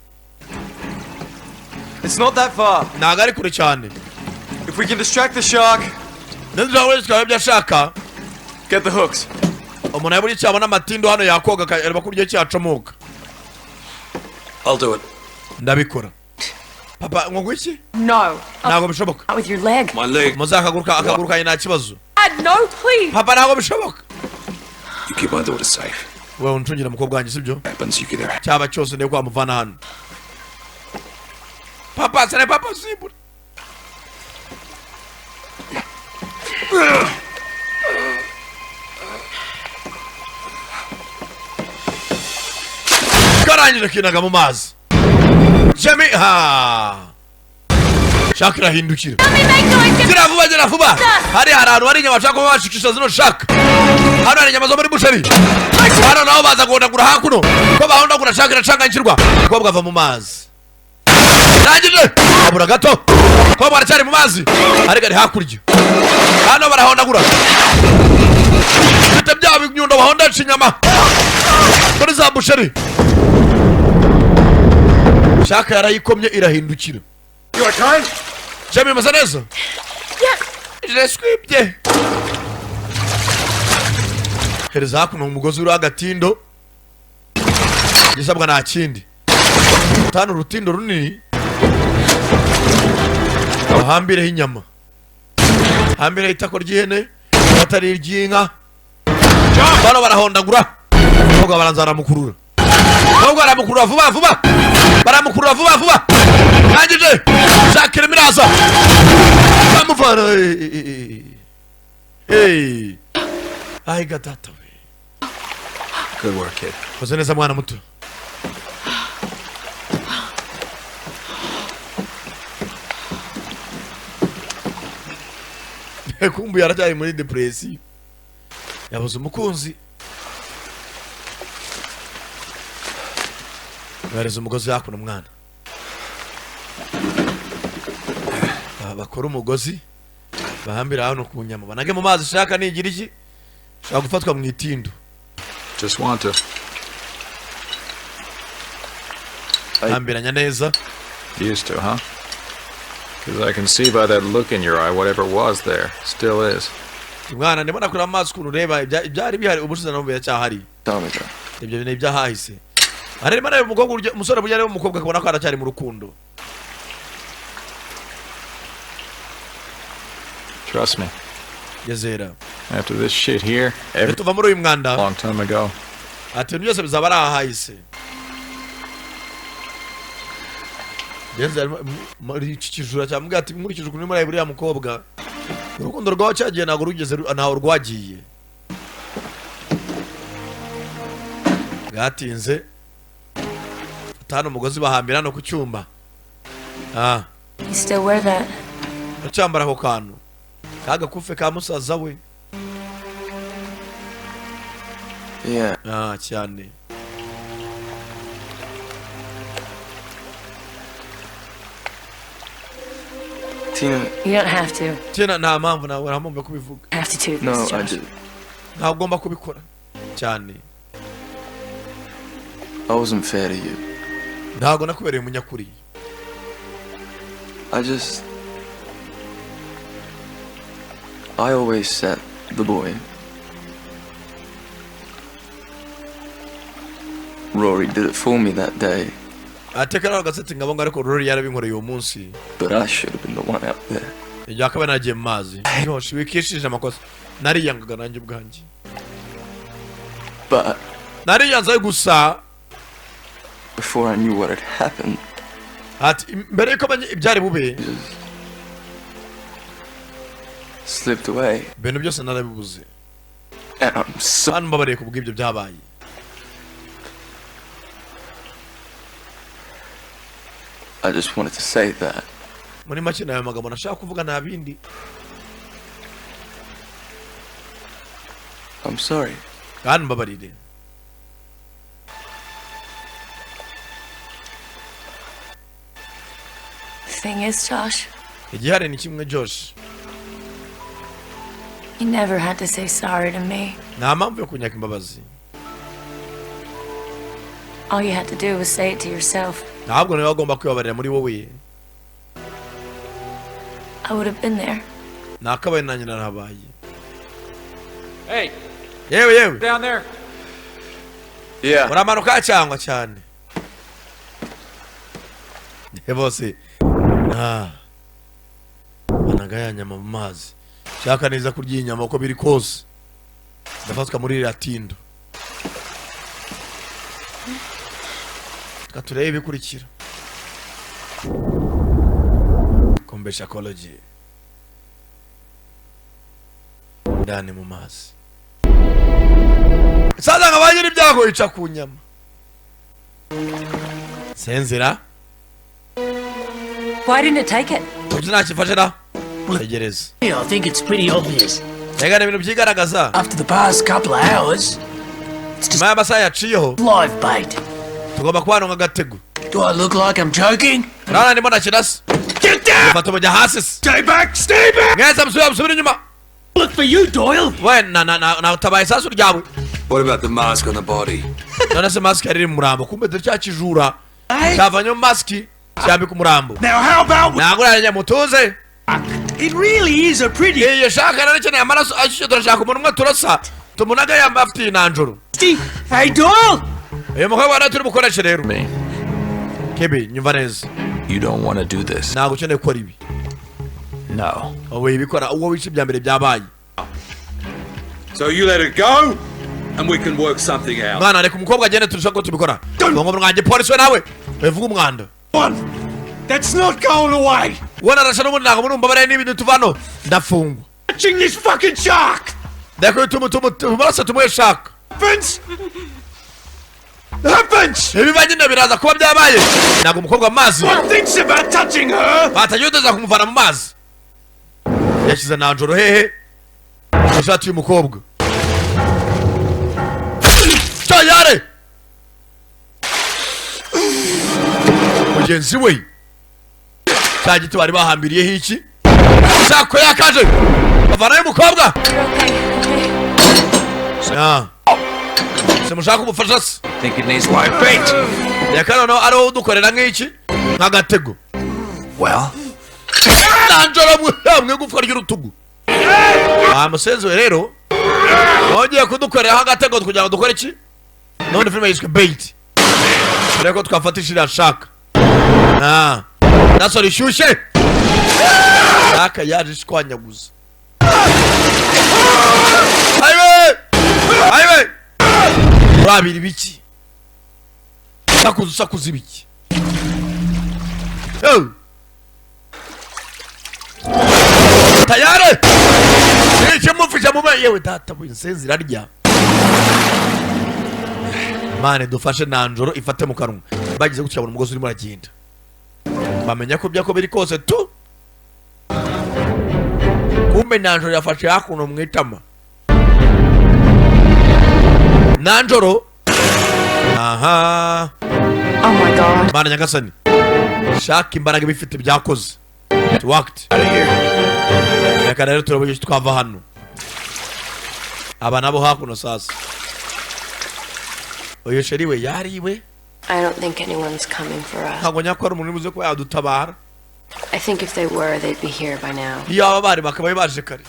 It's not that far. Ntabwo ari kure cyane. If we can distract the shark, ntidushobora twaba ibyo ashaka. Get the hooks. Umuntu yabura icyo abona amatindo hano yakoga akareba ko uburyo cyacomoka. I'll do it. Ndabikora, papa. Ngo iki? No. Ntabwo bishoboka. Not with your leg. My leg. Muzakaguruka, akaguru kanjye nta kibazo. Dad, no, please. Papa, ntabwo bishoboka. You keep my daughter safe. Wowe uncungira umukobwa wanjye, sibyo? Happens, you get her. Cyaba cyose ndebe ko wamuvana hano, papa. Sare papa, simbura. Karangije kinaga mu mazi. Jemmy, ha, shark irahindukira. Gira vuba, gira vuba. Hari ahantu hari inyama bashaka kuba bashikisha zino shark. Hano hari inyama zo muri boucherie. Hano naho baza guhondagura hakuno ko bahondagura, shark iracanganyikirwa. Umukobwa ava mu mazi, rangije abura gato. Umukobwa aracyari mu mazi ariko ari hakurya. Hano barahondagura, bite bya binyundo bahondesha inyama muri za boucherie. Shark yarayikomye irahindukira. You okay? Jamie, masa neza? Jeswibye. Hereza hakuno umugozi uriho agatindo. Igisabwa nta kindi, tano urutindo runini bahambireho inyama, hambireho itako ry'ihene atari iry'inka. Bano barahondagura umukobwa, baranza baramukurura umukobwa, baramukurura vuba vuba, baramukurura vuba vuba. Rangije shark irimo iraza, bamuvana. Hey, ay gatata we. Good work, kid. Koze neza, mwana muto. Kumbu yaracyari muri depression, yabuze umukunzi. Yohereza umugozi hakuno, mwana. Aba bakora umugozi bahambira hano ku nyama, banage mu mazi. Shaka nigira iki, shaka gufatwa mu itindo. Just want to. Hambiranya neza. Used to, huh? Because I can see by that look in your eye, whatever was there still is. Mwana, ndimo nakura amaso ukuntu ureba ibyari bihari ubushize nabo biracyahari. Ibyo bintu ibyahahise. Arimo areba umukobwa umusore burya areba umukobwa akabona ko aracyari mu rukundo. Trust me. Yezera. After this shit here, every tuva muri uyu mwanda long time ago. Ati ibintu byose bizaba ari ahahise. Yenze muri iki kijura cyamubwira ati: "Nkurikije ukuntu urimo urareba uriya mukobwa, urukundo rwawe cyagiye ntabwo rugeze ntaho rwagiye." Bwatinze, fata hano umugozi bahambira hano ku cyuma. Ah. You still wear that? Acyambara ako kantu kagakufe ka musaza we? Yeah. Ah, cyane. Tina. You don't have to. Tina, nta mpamvu nawe, nta mpamvu yo kubivuga. Have to do this, No, I Josh. do. Ntabwo ugomba kubikora cyane. I wasn't fair to you. Ntabwo nakubereye umunyakuri. I just. I always set the boy. Rory did it for me that day, Ateka nawe agasetse ngabo ngo ariko Rory yarabinkoreye uwo munsi. but I should have been the one out there. Ibyo akaba nagiye mu mazi. Josh, wikishije amakosa, nariyangaga nanjye ubwanjye. But Nariyanze gusa. before I knew what had happened, Ati mbere yuko menye ibyari bube, slipped away. ibintu byose narabibuze. And I'm so Hano mbabariye ku bw'ibyo byabaye. I just wanted to say that. Muri make ni ayo magambo nashaka kuvuga, nta bindi. I'm sorry. Kandi mbabarire. The thing is, Josh, Igihari ni kimwe, Josh. you never had to say sorry to me. Nta mpamvu yo kunyaka imbabazi. All you had to do was say it to yourself. Ntabwo nawe wagomba kwibabarira muri wowe. I would have been there. Nakabaye nanjye narahabaye. Hey, Yewe yewe. down there. Yeah. Uramanuka cyangwa cyane bose. Ah, banaga ya nyama mu mazi, shaka neza kurya iyi nyama uko biri kose ndafatwa muri iriya tindo. Reka turebe ibikurikira. Kombesha koloji ndani mu mazi, sasa nka ba nyiri ibyago ica ku nyama senzira. Why didn't it take it? Kuki ntakifashe na tegereza? Yeah, I think it's pretty obvious. Reka ni ibintu byigaragaza. After the past couple of hours, Nyuma y'amasaha yaciyeho, live bait. tugomba kubana nk'agatego. Do I look like I'm joking? Urabona ndimo nakina se? Get down! Fata mujya hasi se. Stay back! Stay back! Mwese musubire, musubire inyuma. Look for you, Doyle. We na na na na utabaye isasu ryawe. What about the mask on the body? None se mask yari iri mu murambo? Kumbe dore cya kijura cyavanyemo maski cyambika umurambo. Now how about Ntabwo urarenya, mutuze. It really is a pretty Iyi shaka rero ikeneye amaraso ashyushye. Turashaka umuntu umwe turasa tumunaga yambaye afite iyi nanjoro. Hey, Doyle! Uyu mukobwa nawe turi bukoreshe rero. Kebe, nyumva neza. You don't want to do this. Ntabwo ukeneye gukora ibi. No. Wowe ibikora uwo wice ibya mbere byabaye. So you let it go, and we can work something out. Mwana, reka umukobwa agende turushaho ko tubikora. Ngo mwanjye polisi we nawe uvuga umwanda. One! That's not going away! We narasha n'ubundi ntabwo murumva bariya n'ibintu tuva hano ndafungwa. Catching this fucking shark! Ndakubita tumaraso tumuhe shaka. Happens! Happens! Ibiba nyine biraza kuba byabaye. Ntabwo umukobwa mu mazi. One thinks about touching her! Batagiye uteza kumuvana mu mazi. Yashyize nanjoro hehe ishati y'umukobwa tayare mugenzi we cya giti bari bahambiriyeho iki sako yakaje bavanayo umukobwa. Ah. Simushaka ubufasha se? Think it needs live bait. Reka noneho ariwo udukorera nk'iki, nk'agatego. Well, Nanjoro mu igufwa ry'urutugu wa musenzi we rero wongeye kudukoreraho agatego kugira ngo dukore iki? None filime yiswe Bait. Dore ko twafatisha iriya shaka. Ah, naso rishyushye, shaka yaje ishwanyaguza. Ayiwe ayiwe, urabira ibiki? Sakuza usakuza ibiki? Yo! Tayari ikimufisha mu yewe data we, insenzi irarya. Mane dufashe nanjoro ifate mu kanwa. Bagize gutya babona umugozi urimo uragenda, bamenya ko byako biri kose tu. Kumbe nanjoro yafashe hakuno mu itama nanjoro. Aha. Oh my God. Mana nyagasani, shaka imbaraga bifite byakoze. It worked. Reka rero turebe icyo twava hano. Aba nabo hakuno sasa, uyu chéri we yariwe. I don't think anyone's coming for us. Ntabwo nyako hari umuntu uri buze kuba yadutabara. I think if they were, they'd be here by now. Iyo aba bari bakaba baje kare.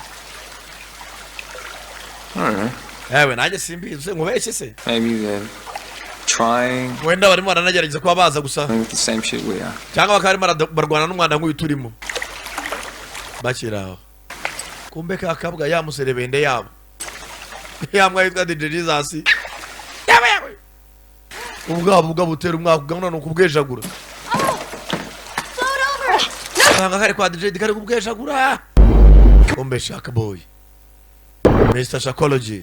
I don't know. Yewe, nanjye simbizi, nkubeshye se? Maybe they're trying Wenda barimo baranagerageza kuba baza gusa with the same shit we are. cyangwa bakaba barimo barwana n'umwanda nk'uyu turimo. Bakiri aho, kumbe ka kabwa ya muserebende yabo ya mbwa yitwa DJ Jesus, yawe yawe, ubwabo ubwa butera umwaka ugabona ni ukubwejagura. Usanga kari kwa DJ kari kubwejagura. Kumbe Shaka Boy, Mr Shakology,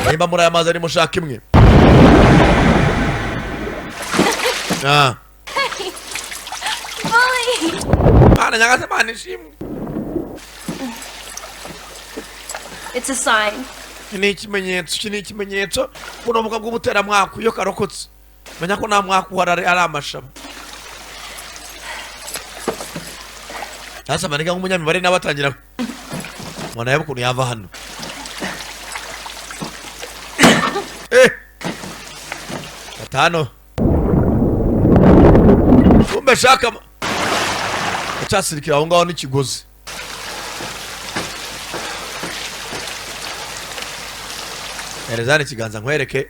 nimba muri aya mazi arimo shaka imwe. Ah. Bully! Mana nyagase, Mana ishimwe. It's a sign. Iki ni ikimenyetso, iki ni ikimenyetso. Buno bwa bw'umuteramwaka iyo karokotse, menya ko nta mwaka uhari, ari amashaba. Sasa maniga nk'umunyamibare nawe atangira umuntu arebe ukuntu yava hano. Gatanu, kumbe shaka acyasirikira aho ngaho n'ikigozi. Hereza hano ikiganza nkwereke.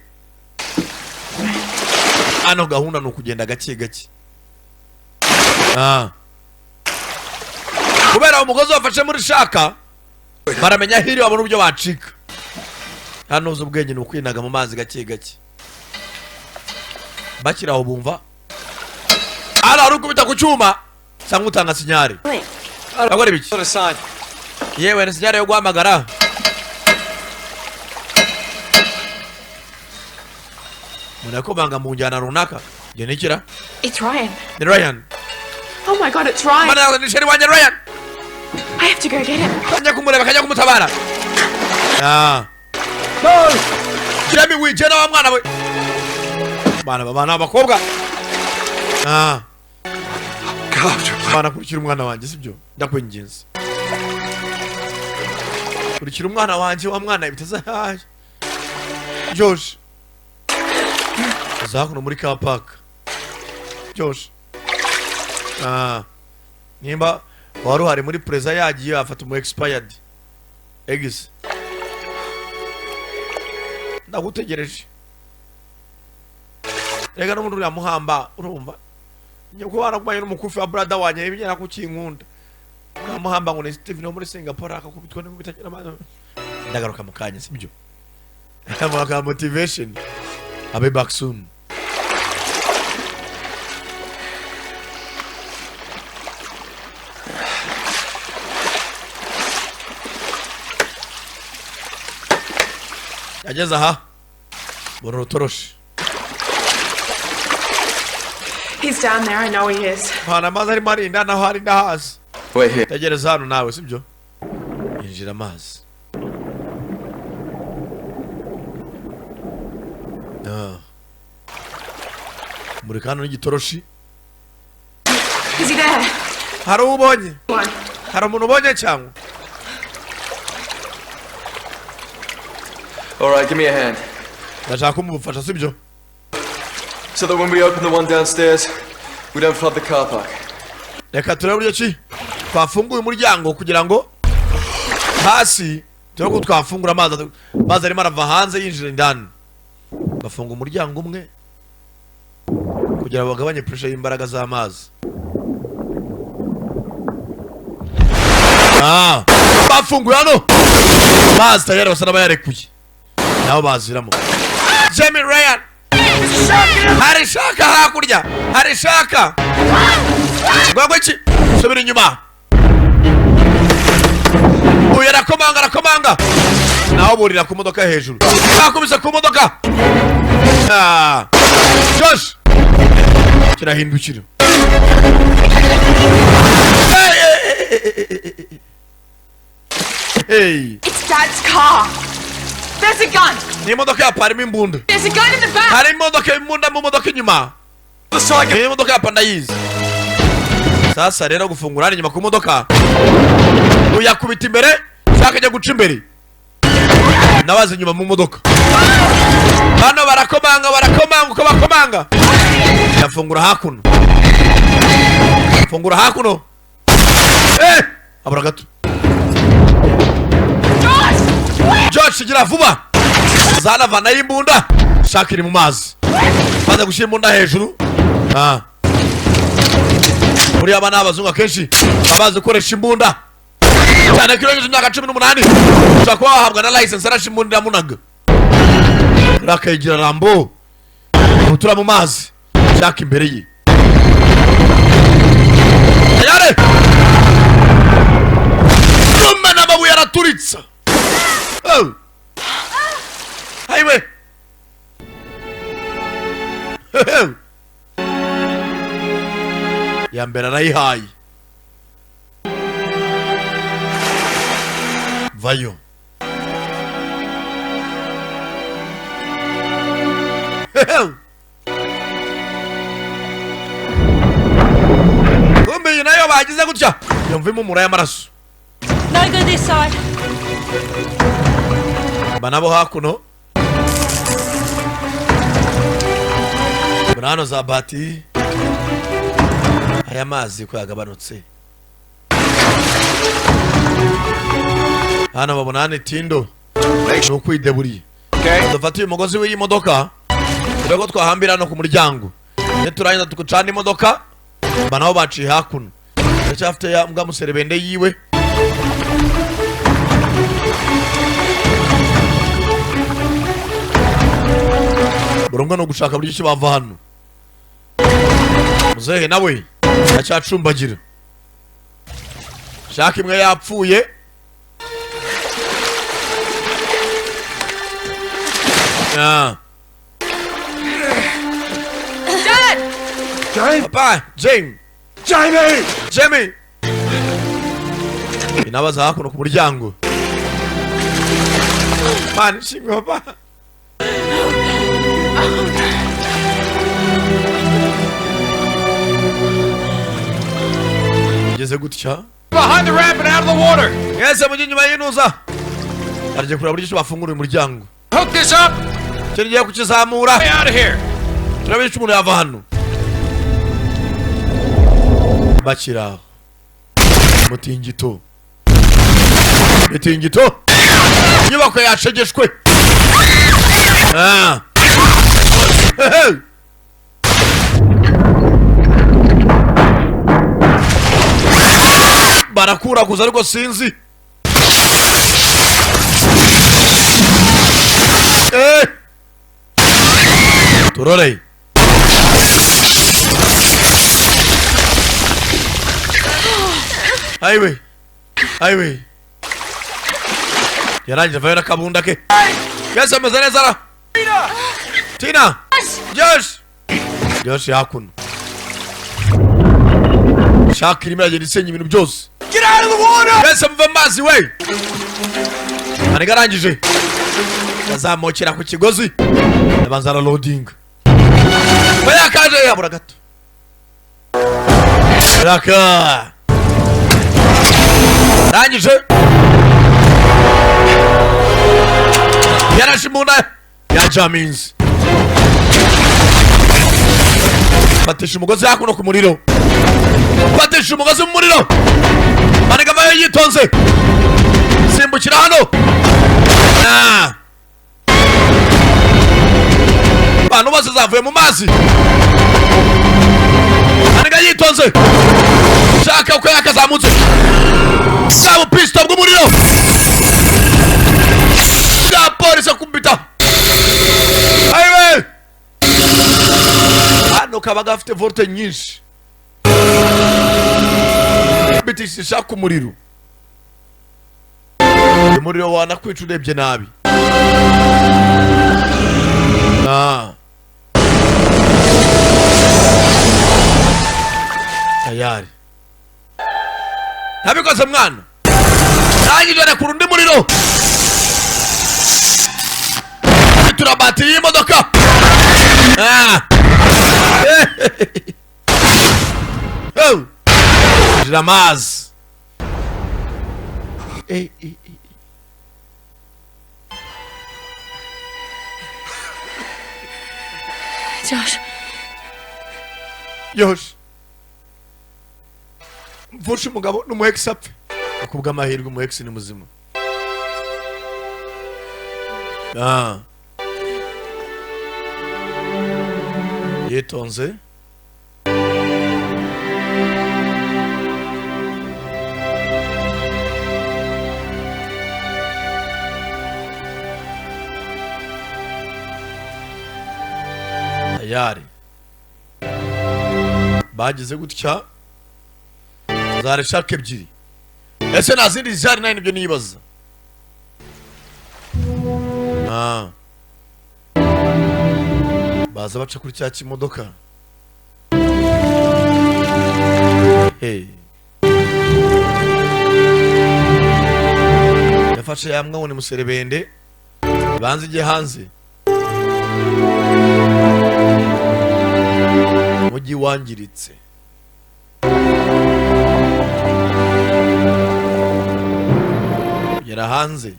Hano gahunda ni ukugenda gake gake. Kubera umugozi wafashe muri shaka, baramenya hiri babona uburyo bacika. Hano uzi ubwenge ni ukwinaga mu mazi gake gake. Bakiri aho bumva hano hari ukubita ku cyuma cyangwa utanga signal. Akora ibiki? Yewe, ni signal yo guhamagara. Umuntu yakomanga mu njyana runaka. Njye nikira. It's Ryan. Ni Ryan. Oh my God, it's Ryan. Mana, ni chéri wanjye Ryan. I have to go get him. Kajya kumureba, kajya kumutabara. Ah. No! Jeremy wijena wa mwana we. Bana bana abakobwa. Ah. God. Bana, kurikira umwana wanjye, sibyo? Ndakwinginze. Kurikira umwana wanjye, wa mwana bitaza. Josh. Zakuno muri car park. Josh. Ah. Nimba wari uhari muri preza yagiye afata umu expired. Eggs. Ndagutegereje. Rega n'umuntu uriya muhamba urumva. Nyoko waragumanye n'umukufi wa brother wanjye ibigera ku kinkunda. Uriya ngo ni Steven wo muri Singapore akakubitwa n'ibitagira amazi. Ndagaruka mu kanya, sibyo? Mwaka motivation. I'll be back soon. Yageze aha mbona urutoroshi. He's down there, I know he is. Mpana amazi arimo arinda naho hari ndahazi. Wait here. Tegereza hano nawe, sibyo? Yinjira amazi. Ah. Murika hano n'igitoroshi. Is he there? Hari uwo ubonye? One. Hari umuntu ubonye cyangwa? All right, give me a hand. Ndashaka kumufasha, sibyo? So that when we open the one downstairs, we don't flood the car park. Reka turebe uburyo ki twafunguye umuryango kugira ngo hasi turebe ko twafungura amazi, amazi arimo arava hanze yinjira indani. Bafunga umuryango umwe kugira ngo bagabanye pressure y'imbaraga z'amazi. Ah, bafunguye hano amazi tayari basa n'abayarekuye, nabo baziramo. Jamie Ryan. Hari shark hakurya, hari shark. Ngwagwe iki? Subira inyuma. Uyu arakomanga, arakomanga, nawe burira ku modoka hejuru, bakubise ku modoka. Ah. Josh kirahindukira. Hey, hey, hey, hey, hey, hey. Hey. It's Dad's car. There's a gun. Ni imodoka ya parimo imbunda. There's a gun in the back. Hari imodoka, imbunda mu modoka inyuma. Iyi modoka ya pandayizi. Sasa rero gufungura hano inyuma ku modoka, uyakubita imbere cyangwa ajya guca imbere, nabaza inyuma mu modoka. Bano barakomanga, barakomanga uko bakomanga, yafungura hakuno, fungura hakuno. Eh, abura gato. Josh, gira vuba, zanavanayo imbunda. Shaka iri mu mazi, maze gushyira imbunda hejuru. Ah. Buriya aba ni abazungu, akenshi baba bazi gukoresha imbunda cyane ko iyo urengeje imyaka 18 ushobora kuba wahabwa na license. Arashe imbunda iramunaga, rakayigira Rambo utura mu mazi. Shaka imbere ye tayari rumena amabuye araturitsa. Oh. Highway. Ya mbere arayihaye, vayo. Kumbe iyi nayo bagize gutya, yumva impumuro y'amaraso. No go this side. Ba nabo hakuno muri hano za bati, aya mazi ko yagabanutse hano, babona hano itindo ni ukwideburiye. Dufate uyu mugozi w'iyi modoka, dore ko twahambira hano ku muryango, niturangiza tugucana imodoka. Ba nabo baciye hakuno, ndacyafite ya mbwa muserebende yiwe. Buri umwe ni ugushaka buryo ki bava hano. Muzehe nawe aracyacumbagira, shaka imwe yapfuye. Ah. Dad! Papa, Jamie! Jamie! Jamie! Inabaza hakuno ku muryango. Mana ishimwe, papa. Ngeze gutya. Behind the ramp and out of the water! Mwese mujye inyuma y'inuza. Aragiye kureba buryo ki bafungura uyu muryango. Hook this up! Icyo ngiye kukizamura. Way out of here! Turebe icyo umuntu yava hano. Bakiri aho. Mutingito. Mitingito. Inyubako yashegeshwe. Ah. Hey, hey. Barakuraguza ariko sinzi. Eh! Turore. Highway. Highway. Yarangije avayo n'akabunda ke. Yesu ameze neza ra. Tina. Josh. Josh hakuno. Shaka irimo iragenda isenya ibintu byose. Get out of the water! Yesu muve mu mazi we. Maniga arangije. Yazamukira ku kigozi. Abanza araloading. We yakaje yabura gato. Raka. Arangije. Yarashe imbunda ya Jaminzi. Fatisha umugozi hakuno ku muriro. Fatisha umugozi mu muriro. Maniga avayo yitonze. Simbukira hano. Ah. Abantu bose zavuye mu mazi. Maniga yitonze. Shaka uko yakazamutse. Bwa bupisito bw'umuriro. Bwa polisi akubita. Ayiwe. Kano kaba gafite volt nyinshi, bitishisha ku muriro. Umuriro wanakwica urebye nabi. Ah. Tayari ntabikoze mwana, ndangije rekura undi muriro, tura batiri y'imodoka. Ah. Oh. Jira amazi. Eh, eh, eh. Josh, Yosh, mvushe umugabo n'umu ex apfe. Kubw'amahirwe umu ex ni muzima. Ah. Yitonze. Tayari bagize gutya, zari shark ebyiri. Ese nta zindi zari nine? Ibyo nibaza. Ah. Baza baca kuri cya kimodoka. Hey. Yafashe ya mbwa ngo ni muserebende, banze ijye hanze. Umujyi wangiritse. Kugera hanze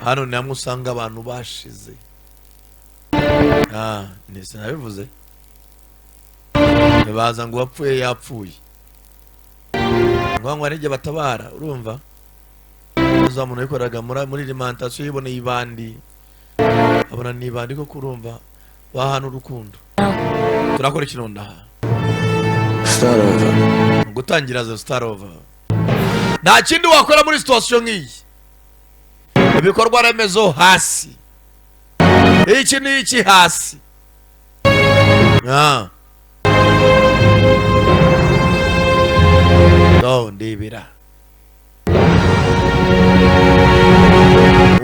hano ni hamwe usanga abantu bashize. Ah, sinabivuze, baza ngo uwapfuye yapfuye, ngo ngo hari batabara. Urumva uza muntu wikoraga muri alimentation, yiboneye ibandi, abona ni ibandi ko urumva bahana urukundo. Turakora ikinonda. Start over. Gutangira zo, start over. Nta kindi wakora muri situation nk'iyi. Ibikorwa remezo hasi, iki n'iki hasi. Ah. No, ndebera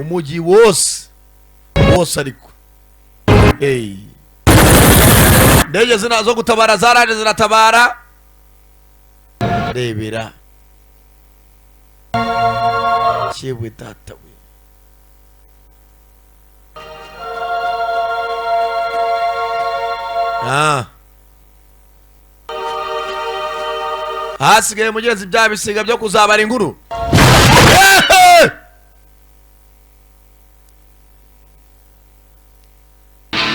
umujyi wose wose ariko. Hey. Indege zina zo gutabara zaraje, ziratabara. Rebera, yewe data we. Ah. Hasigaye mugenzi bya bisiga byo kuzabara inkuru. Ehe!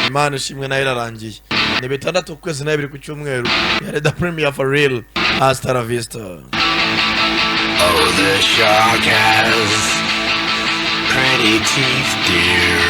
Imana ishimwe, nayo irarangiye. Ni 6 ku kwezi na 2 ku cyumweru. Yari the premiere for real. Hasta la vista. Oh, the shark has pretty teeth, dear.